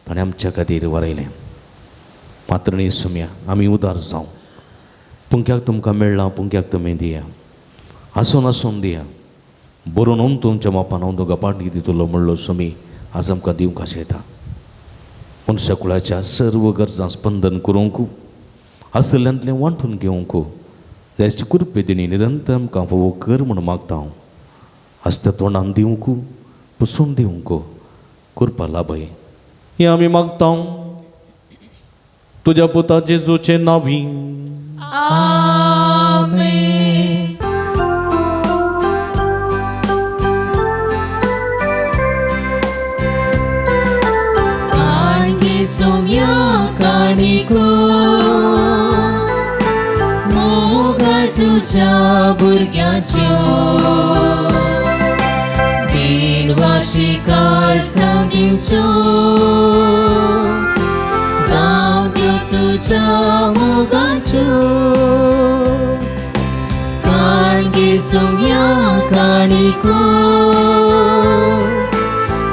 ताणें आमच्या खातीर वरयलें. मात्रणी सुम्या आमी उदार जावं. पुंक्याक तुमकां मेळ्ळां, पुंक्याक तुमी दिया, आसून आसून दिया, बरोवन हांव तुमच्या मापान हांव तुमकां पाठ दितलो म्हणलो सुमी आज आमकां दिवंक आशेता. मनशा कुळाच्या सर्व गरजां स्पंदन करूंक, आसल्ल्यांतलें वांटून घेवंक जायची कृपे दिणी निरंतर आमकां फावो कर म्हूण मागता हांव. आसता तोंडान दिवंक, पुसून दिवंक कृपा लाभय हें आमी मागता तुज्या पुता जेजूचे नांवी. आमेन. काणगे सोम्या काणिको मोगाळ तुज्या भुरग्यांच्यो दिनवाशी काळसां दिवच्यो जावं त्यो तुज्या मोगाच्यो. काणगे सोम्या काणिको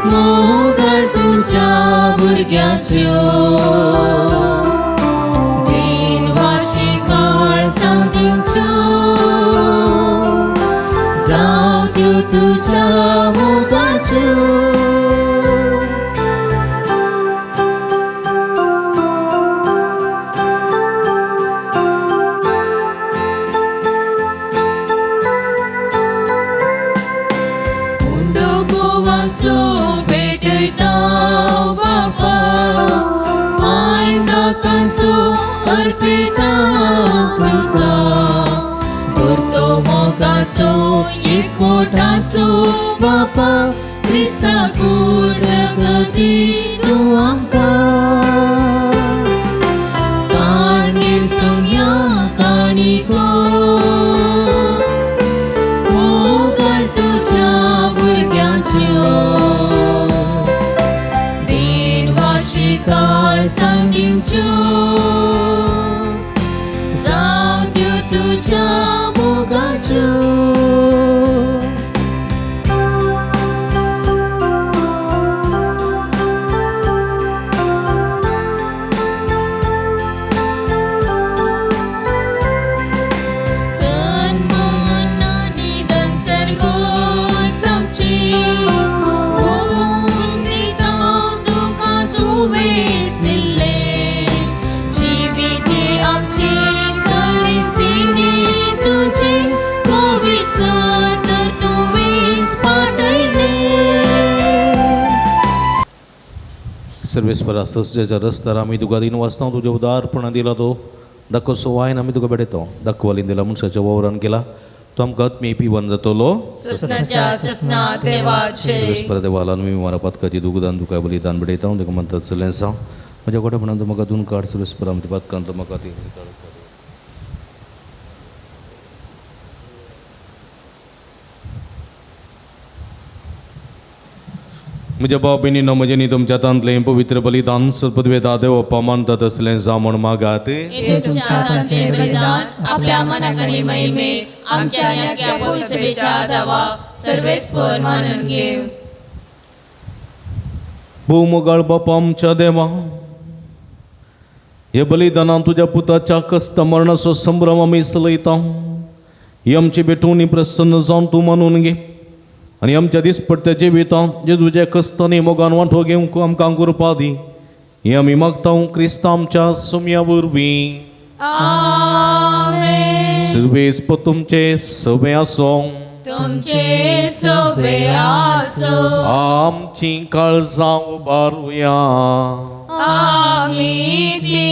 मोगाळ तुज्या भुरग्यांच्यो दिनवाशी काळसां दिवच्यो जावं त्यो तुज्या मोगाच्यो. उंडो गोवासो भेटयता बापा, आयंदाकांचो अर्पिता तुका, भरतो मोगासो एकवटासो बापा, क्रिस्ता कूड गती तूं आमकां. काणगे सोम्या काणिको मोगाळ तुज्या भुरग्यांच्यो दिनवाशी काळसां दिवच्यो जावं त्यो तुज्या मोगाच्यो. तन मन आनी धन सर्वोस आमची ओंपून दिता तुका तुवेंच दिल्लें जिवीत आमचें क्रिस्तीनी तुजें पवित्र तर तुवेंच पाठयलें. सर्वेस्परा सस्याच्या रस्त्यार आमी तुका दिन वाचता, तुज्या उदारपणान दिला तो दाखोसो वायन आमी तुका भेटयता. दाखवालीन दिला मनशाच्या वावरान केला तो आमकां आत्मीय पिवन जातलो. ससनाच्या ससना देवाचे सर्वेस्परा देवाला आमी मारा पातकाची दुखदान तुका बलिदान भेटयता. तुका म्हणतात चलें सां म्हज्या गोठेपणान तूं म्हाका दोन काड. सर्वेस्परा आमच्या पातकान तूं म्हाका ती काड. म्हज्या भाव भयणीनो, म्हजें न्ही तुमच्या हातांतलें पवित्र बलिदान सदपदवेदा देव मानतात असलें जावं म्हूण मागात. हे तुमच्या हातांतलें बलिदान आपल्या मनाक आनी महिमेक आमच्या न्याक्या पवित्रतेच्या दावाक सर्वेस्पर मानून घेव. भोव मोगाळ बापा आमच्या देवा, हे बलिदानान तुज्या पुताच्या कश्ट मरणाचो संभ्रम आमी चलयता. ही आमची भेटवणी प्रसन्न जावन तूं मानून घे आनी आमच्या दिसपट्ट्या जिवितांत जे तुज्या कश्टांनी मोगान वांटो घेवंक आमकां कृपा दी. हें आमी मागता क्रिस्ता आमच्या सुम्या वरवीं. आमेन. सर्वेस्पर तुमचे सवे आसूं, तुमचे सवे आसूं. आमची काळजां उबारुया. आमी ती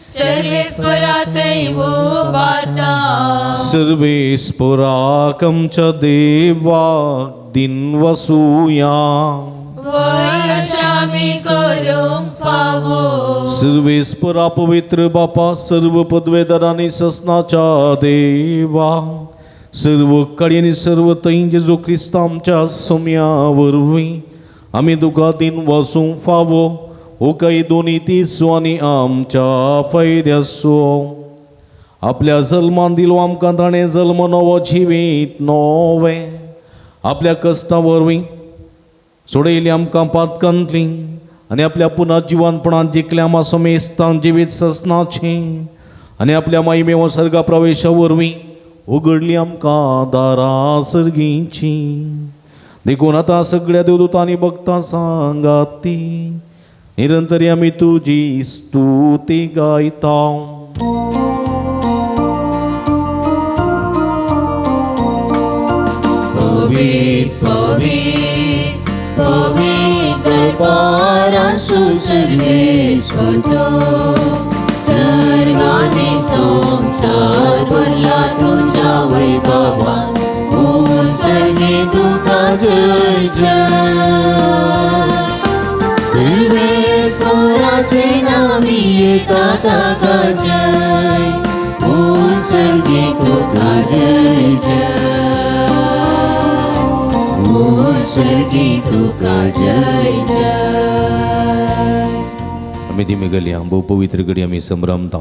सर्वेस्परातय उबारता. सर्वेस्पराक आमच्या देवाक दिन वसुया. वय अशा आमी करूंक फावो. सर्वेस्परा पवित्र बापा सर्व पदवेदारांनी ससनाच्या देवा सर्व कडी आनी सर्व थंय जेजू क्रिस्त आमच्या सोम्या वरवीं आमी तुका दिन वासूंक फावो हो काय दोनी तिसो आनी आमच्या फायद्याचो. आपल्या जल्मान दिलो आमकां ताणें जल्म नवो जिवीत नवें आपल्या कश्टा वरवीं सोडयली आमकां पातकांतली आनी आपल्या पुनर्जिवनपणान जिखल्या आमा समेस्तान जिवीत ससनाचें आनी आपल्या मायमेव सर्गा प्रवेशा वरवीं उगडली आमकां दारां सर्गीची. देखून आतां सगळ्या देवदूतांनी भक्तां सांगाती निरंतरी आमी तुजी स्तुती गायता. पवित्र पवित्र पवित्र पारासु सर्वेस्पतो सर्गाने संसार भरला तुझ्या वैभवान उत्सर्गे तुका जय जय. सर्वेस्पराचे नामी येता ताका जय उत्सर्गे तुका जय जय उत्सर्गे तुका जय जय. आमी दिमी गलया भोव पवित्र घडी आमी संभ्रमता.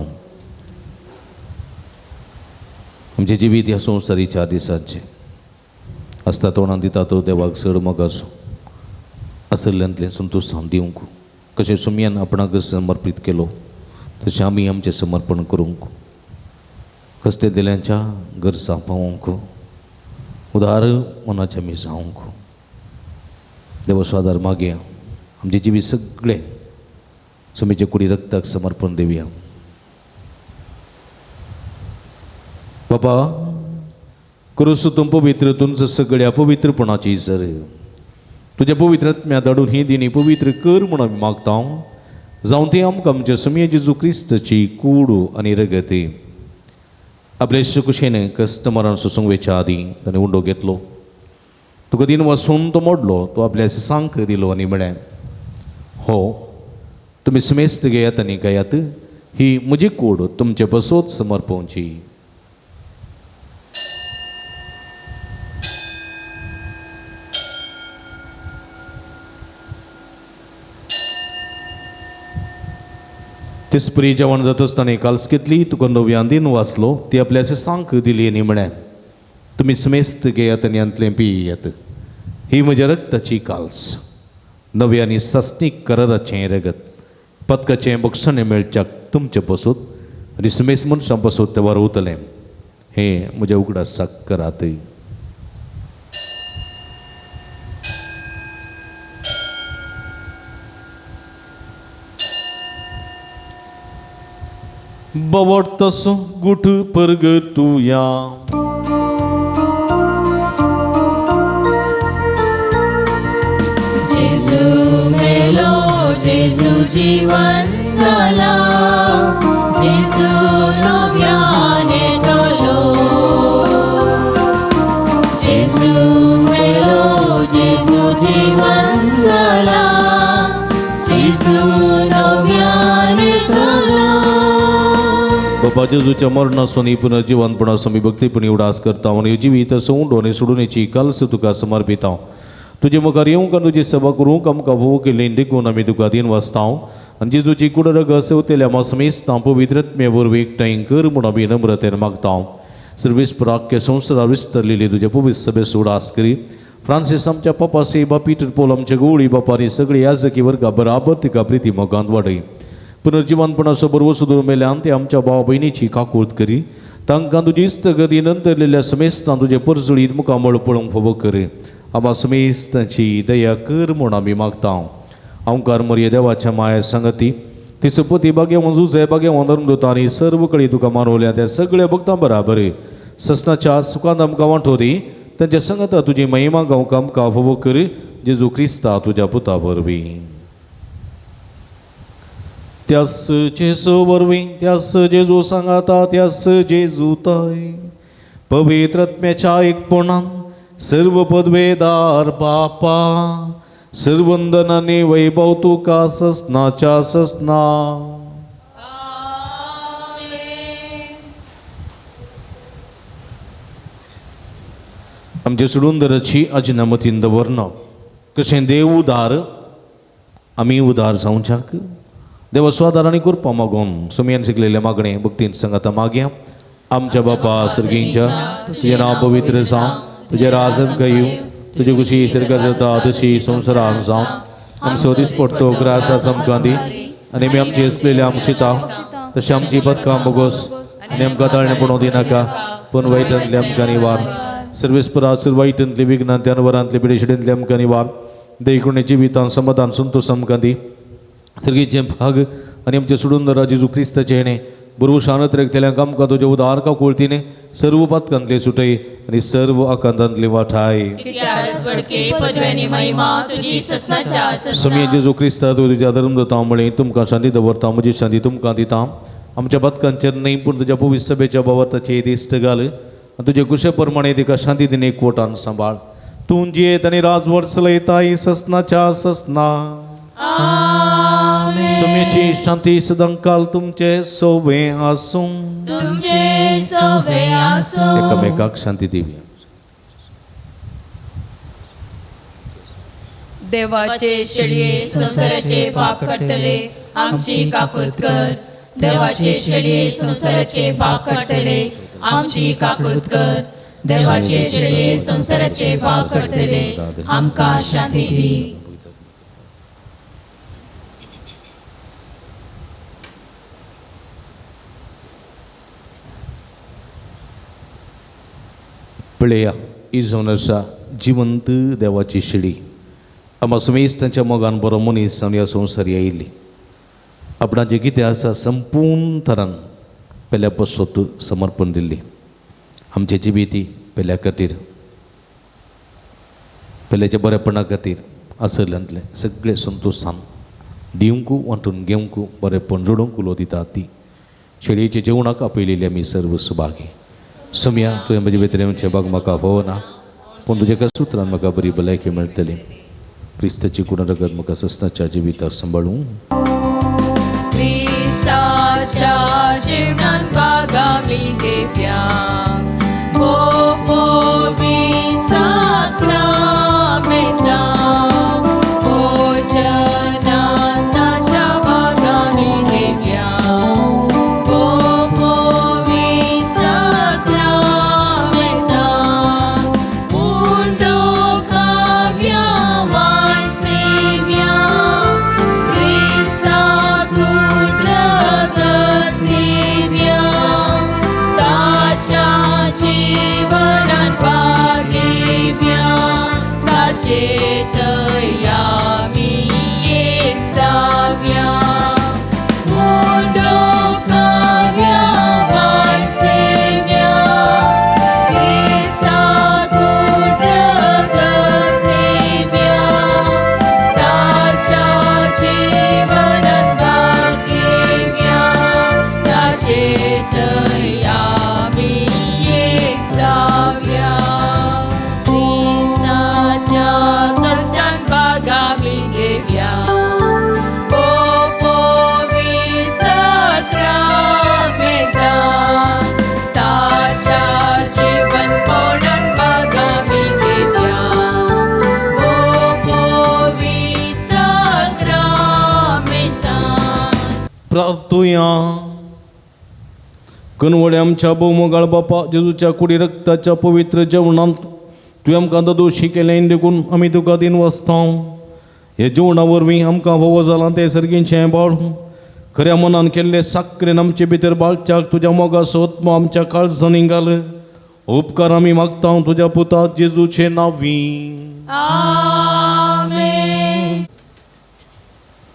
आमचें जिवीत ह्या संवसारी चार दिसांचें आसता तोंडान दिता तो देवाक चड मोगाचो आसल्ल्यांतलें संतोश दिवंक कशें सुमयान आपणाक समर्पीत केलो तशें आमी आमचें समर्पण करूंक कश्टे दिल्यांच्या गरजां पावोवंक उदार मनाचें आमी जावंक देवाचो आदार मागया. आमचें जिवीत सगळें सुमीचे कुडी रक्ताक समर्पण दिवया. बाबा क्रूस तूं पवित्र तुमचं सगळ्या पवित्रपणाची सर तुज्या पवित्र आत्म्या धाडून ही दिणी पवित्र कर म्हूण आमी मागता. जावं ती आमकां आमच्या सुमये जेजू क्रिस्ताची कूड आनी रगती. आपले कुशेन कस्टमरान सोसूंक वेच्या आदीं ताणें उंडो घेतलो तुका दिन वासून तो मोडलो तो आपल्या सांक दिलो आनी म्हळें हो तुमी समेस्त घेयात आनी गायात ही म्हजी कूड तुमचे बसोत समर्पोवची. तेसपरी जेवण जाता आसतना काल्स घेतली तुका नव्यान दिन वाचलो ती आपल्या सांक दिली आनी म्हळें तुमी समेस्त घेयात आनी हांतलें पियात ही म्हज्या रक्ताची काल्स नव्या आनी सासणीक कराराचें रगत पदकाचें बक्षणें मेळच्याक तुमचे बसूत आनी समेस्त मनशां बसूत तें वारवतलें हें म्हज्या उगडासाक करात. बवडतसो गुठ परगटुया. जेजू मेलो जेजू जीवन जाला जेजू नव्यान येतलो जेजू मेलो जेजू जीवन जाला जेजू नव्यान येतलो. बाबा जेजूच्या मरणासून पुनर्जीवनपणासून आमी भक्तीपणी उडास करता आनी जिवीत सवंडो आनी सोडूनेची काल्स तुका समर्पिता. तुजे मुखार येवंक आनी तुजी सेवा करूंक आमकां भोव केल्ली देखून आमी तुका दीन वाचता आनी जेजूची कूड रगत सेवतेल्या आमा समेस्तां पवित्र आत्मे वरवीं एकठांय कर म्हूण आमी नम्रतेन मागता. सर्वेस्पराख्य संवसारार विस्तरलेली तुज्या पवित्र सभेचो उडास करी फ्रांसीस आमच्या पापा सेबा पीटर पोल आमच्या गवळी बापा आनी सगळी याजकी वर्गा बराबर तिका प्रिती मोगांत वाडय. पुनर्जिवनपणाचो बरवसो दवरून मेल्यान ते आमच्या भाव भयणीची काकूत करी तांकां तुजी इश्टगती नंतरलेल्या समेस्तां तुजें परजळीत मुखामळ पळोवंक फावो कर. आमा समेस्तांची दया कर म्हूण आमी मागता. ओंकार मरिये देवाच्या माया संगती तिचो पती बागेवन जुजे बागेवन धर्मदूत आनी सर्व कडेन तुका मानवल्या त्या सगळ्या भक्तां बराबर ससनाच्या सुखांत आमकां वांटो दी तांच्या संगता तुजी महिमा गावंक आमकां फावो कर जेजू क्रिस्ता तुज्या पुता वरवीं. त्यास जेजू वरवीं त्यास जेजू सांगाता त्यास जेजू तय पवित्र आत्म्याच्या एकपणान सर्व पदवेदार बापा सर्वंदनाने वैभव तुका ससनाच्या ससना. आमचे सोडून अजिनामतीन दवरना कशें देव उदार आमी उदार जावच्याक देवा स्वादार आनी कृपा मागून सुमयान शिकलेले मागणें भक्तीन सांगाता मागया. आमच्या बापा सर्गींच्या तुजें नांव पवित्र जावं, तुजें राज आमकां येवं, तुजी खुशी सर्गार जाता तशी संवसारान जावं. आमचो दिसपडतो ग्रास आमकां दी आनी आमी आमची आसलेली आमची ताव तशें आमची पदकां बोगोस आनी आमकां ताळणें पडोवं दिनाका पूण वायटांतले आमकां निवार. सर्वेस्परा वायटांतले विघ्नांतले अनवरांतले पिडेशिडेंतले आमकां निवार. देखून जिवितान समाधान संतोष आमकां दी. सर्गीचें भाग आनी आमचें सोडून दरा जेजू क्रिस्ताचें हेणें बरोबर शानत रेखतल्यांक आमकां तुज्या उदार काकुळतीने सर्व पातकांतले सुटय आनी सर्व आकांतांतले वाठाय. समी जेजू क्रिस्ता तूं तुज्या धर्म दता म्हळें तुमकां शांती दवरता, म्हजी शांती तुमकां दिता. आमच्या पातकांचेर न्हय पूण तुज्या पवित्र सभेच्या भावार्थाचे दिश्ट घाल आनी तुजे कुशे प्रमाणे तिका शांती दिने एकवटान सांबाळ. तूं जियेत आनी राजवट चलयताय ससनाच्या ससना. सुमेची शांती सदांकाल तुमचे सोवे आसूं. तुमचे सोवे आसूं. एकामेकाक शांती दिवया. देवाचे शेळये संवसाराचे पाप काडटले आमची काकूत कर. देवाचे शेळये संवसाराचे पाप काडटले आमची काकूत कर. देवाचे शेळये संवसाराचे पाप काडटले आमकां शांती दी. पळया ही जावन आसा जिवंत देवाची शेळी. आमकां समेस्त तांच्या मोगान बरो मनीस जावन ह्या संवसार आयिल्ली. आपणाचें कितें आसा संपूर्ण तरान पेल्या पसत समर्पण दिल्ली. आमचे जिविती पेल्या खातीर पेल्याच्या बरेपणा खातीर आसल्यांतलें सगळें संतोशान दिवंक वांटून घेवंक बरेपण जोडूंक उलो दिता ती शेळयेच्या जेवणाक आपयलेली आमी सर्व सुभागी. सुमया तुवें म्हजे भितर येवचें बाग म्हाका फावना पूण तुज्या एका सुत्रान म्हाका बरी भलायकी मेळटली. क्रिस्ताची कुण रगत म्हाका सस्नाच्या जिविताक सांबाळूं. क्रिस्ताच्या जिवनान बागामी घेवया पोवी साक्रामेंता भोजनान ताच्या बागामी घेवया पोवी साक्रामेंता उंडो काव्या वायसेव्या क्रिस्ता कुड्रगसेव्या ताच्या जीवनान भागेव्या ताचे तयामी एक जाव्या उंडो काव्या वायसेव्या क्रिस्ता कुड्रगसेव्या ताच्या जीवनान भागेव्या ताचे तयामी एक जाव्या. क्रिस्ताच्या कश्टान भागामी घेवया पोवी साक्रामेंता ताच्या जीवनपणान भागामी घेवया पोवी साक्रामेंता. प्रार्थुया. कनवळे आमच्या भोवमोगाळ बापा जेजूच्या कुडी रक्ताच्या पवित्र जेवणांत तुवें आमकां दोशी केलें देखून आमी तुका दिन वाचता. ह्या जेवणा वरवीं आमकां फावो जालां तें सर्गीचें बाळ खऱ्या मनान केल्ले साकरेन आमचे भितर बाळच्याक तुज्या मोगाचो आत्मो आमच्या काळजांनी घाल. उपकार आमी मागता तुज्या पुता जेजूचे नांवी. आमेन.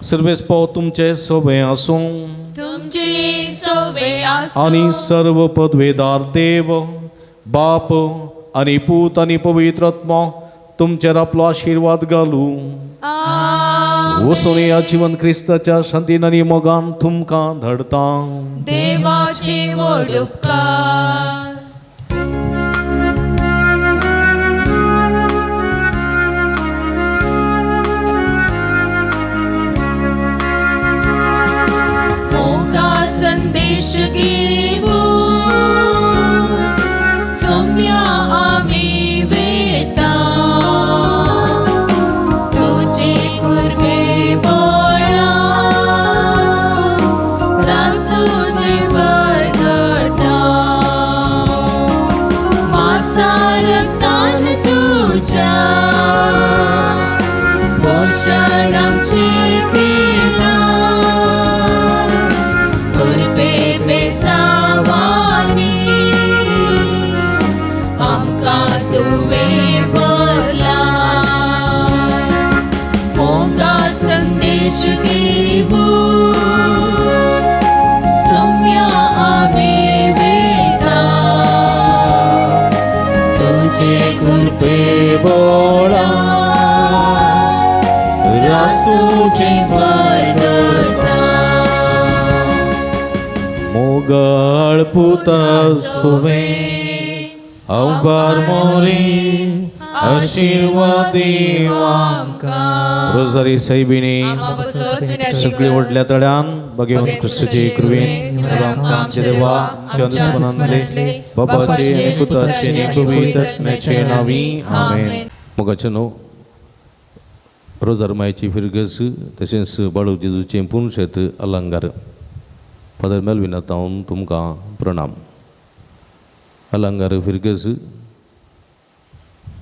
सर्वेस पाव तुमचे सोबे आसूं तुमची सोबे आसूं. आनी सर्व पदवेदार देव बाप आनी पूत आनी पवित्र आत्मा तुमचेर आपलो आशिर्वाद घालूं. वचून ह्या जिवन क्रिस्ताच्या शांतीन आनी मोगान तुमकां धाडटा. देवाचे व्हड उपकार. मोगा संदेश घेवून सोम्या आमी वेता. बोळा रास तुजें परगटा मोगाळ पुता सुवे अवकार मोरी आशीर्वाद देवांका रोजारी साहेबिनी सगळी व्हडल्या तळ्यान बघेवन क्रिस्ताचे कृपेन आमचे देवा आमच्या दुस्मनांतले बापाचे आनी पुताचे आनी पवित्र आत्म्याचे नावी आमेन. मोगाचे न्हू रोजार मायची फिरगस तशेंच बाळू जेजूचें पुनशेत अलंगार फादर मेलविना तावन तुमकां प्रणाम. अलंगार फिरगस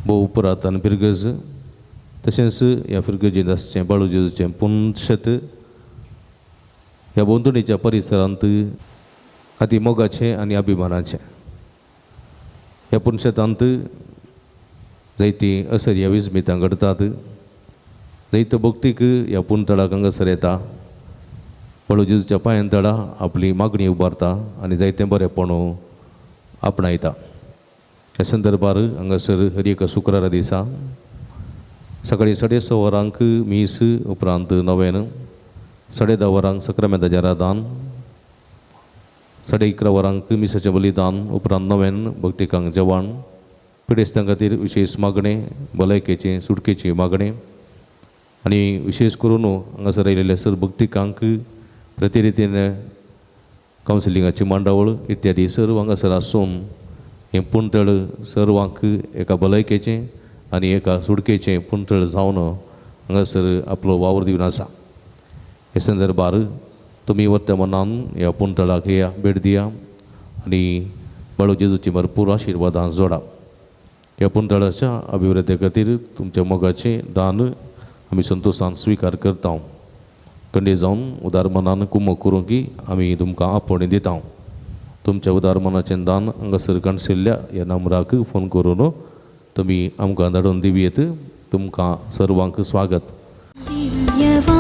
भोव पुरातन फिरगज तशेंच ह्या फिरगजेंत आसचें बाळू जेजूचें पुनशेत ह्या भोंवतणीच्या परिसरांत अती मोगाचें आनी अभिमानाचें. ह्या पुनशेतांत जायतीं असर्या विस्मितां घडटात जायतो भक्तीक ह्या पुनतळाक हांगासर येता बाळू जेजूच्या पांयां तळा आपली मागणी उबारता आनी जायतें बरेंपण आपणायता. ह्या संदर्भार हांगासर हर एका शुक्रारा दिसा सकाळीं 6:30 वरांक मीस उपरांत नव्यान 10:30 वरांक सक्रामेंताचें रादान 11:30 वरांक मिसाचें बलिदान उपरांत नव्यान भक्तिकांक जेवण पिडेस्तां खातीर विशेश मागणें भलायकेचें सुटकेचें मागणें आनी विशेश करून हांगासर आयिल्ल्या सर भक्तिकांक प्रतिरितीन कावन्सिलिंगाची मांडावळ इत्यादी सर्व हांगासर आसून हें पुणतळ सर्वांक एका भलायकेचें आनी एका सुटकेचें पुणतळ जावन हांगासर आपलो वावर दिवन आसा. हे संदर्भार तुमी वर्त्या मनान ह्या पुणतळाक येया भेट दिया आनी बाळू जेजूची भरपूर आशिर्वादां जोडा. ह्या पुणतळाच्या अभिवृद्धी खातीर तुमच्या मोगाचें दान आमी संतोशान स्विकार करता. कंडे जावन उदार मनान कुमक करूंक आमी तुमकां आपोवणें दिता. तुमच्या उदार मनाचें दान हांगासर काणशिल्ल्या ह्या नंबराक फोन करून तुमी आमकां धाडून दिवयेत. तुमकां सर्वांक स्वागत. दिव्यवाणी.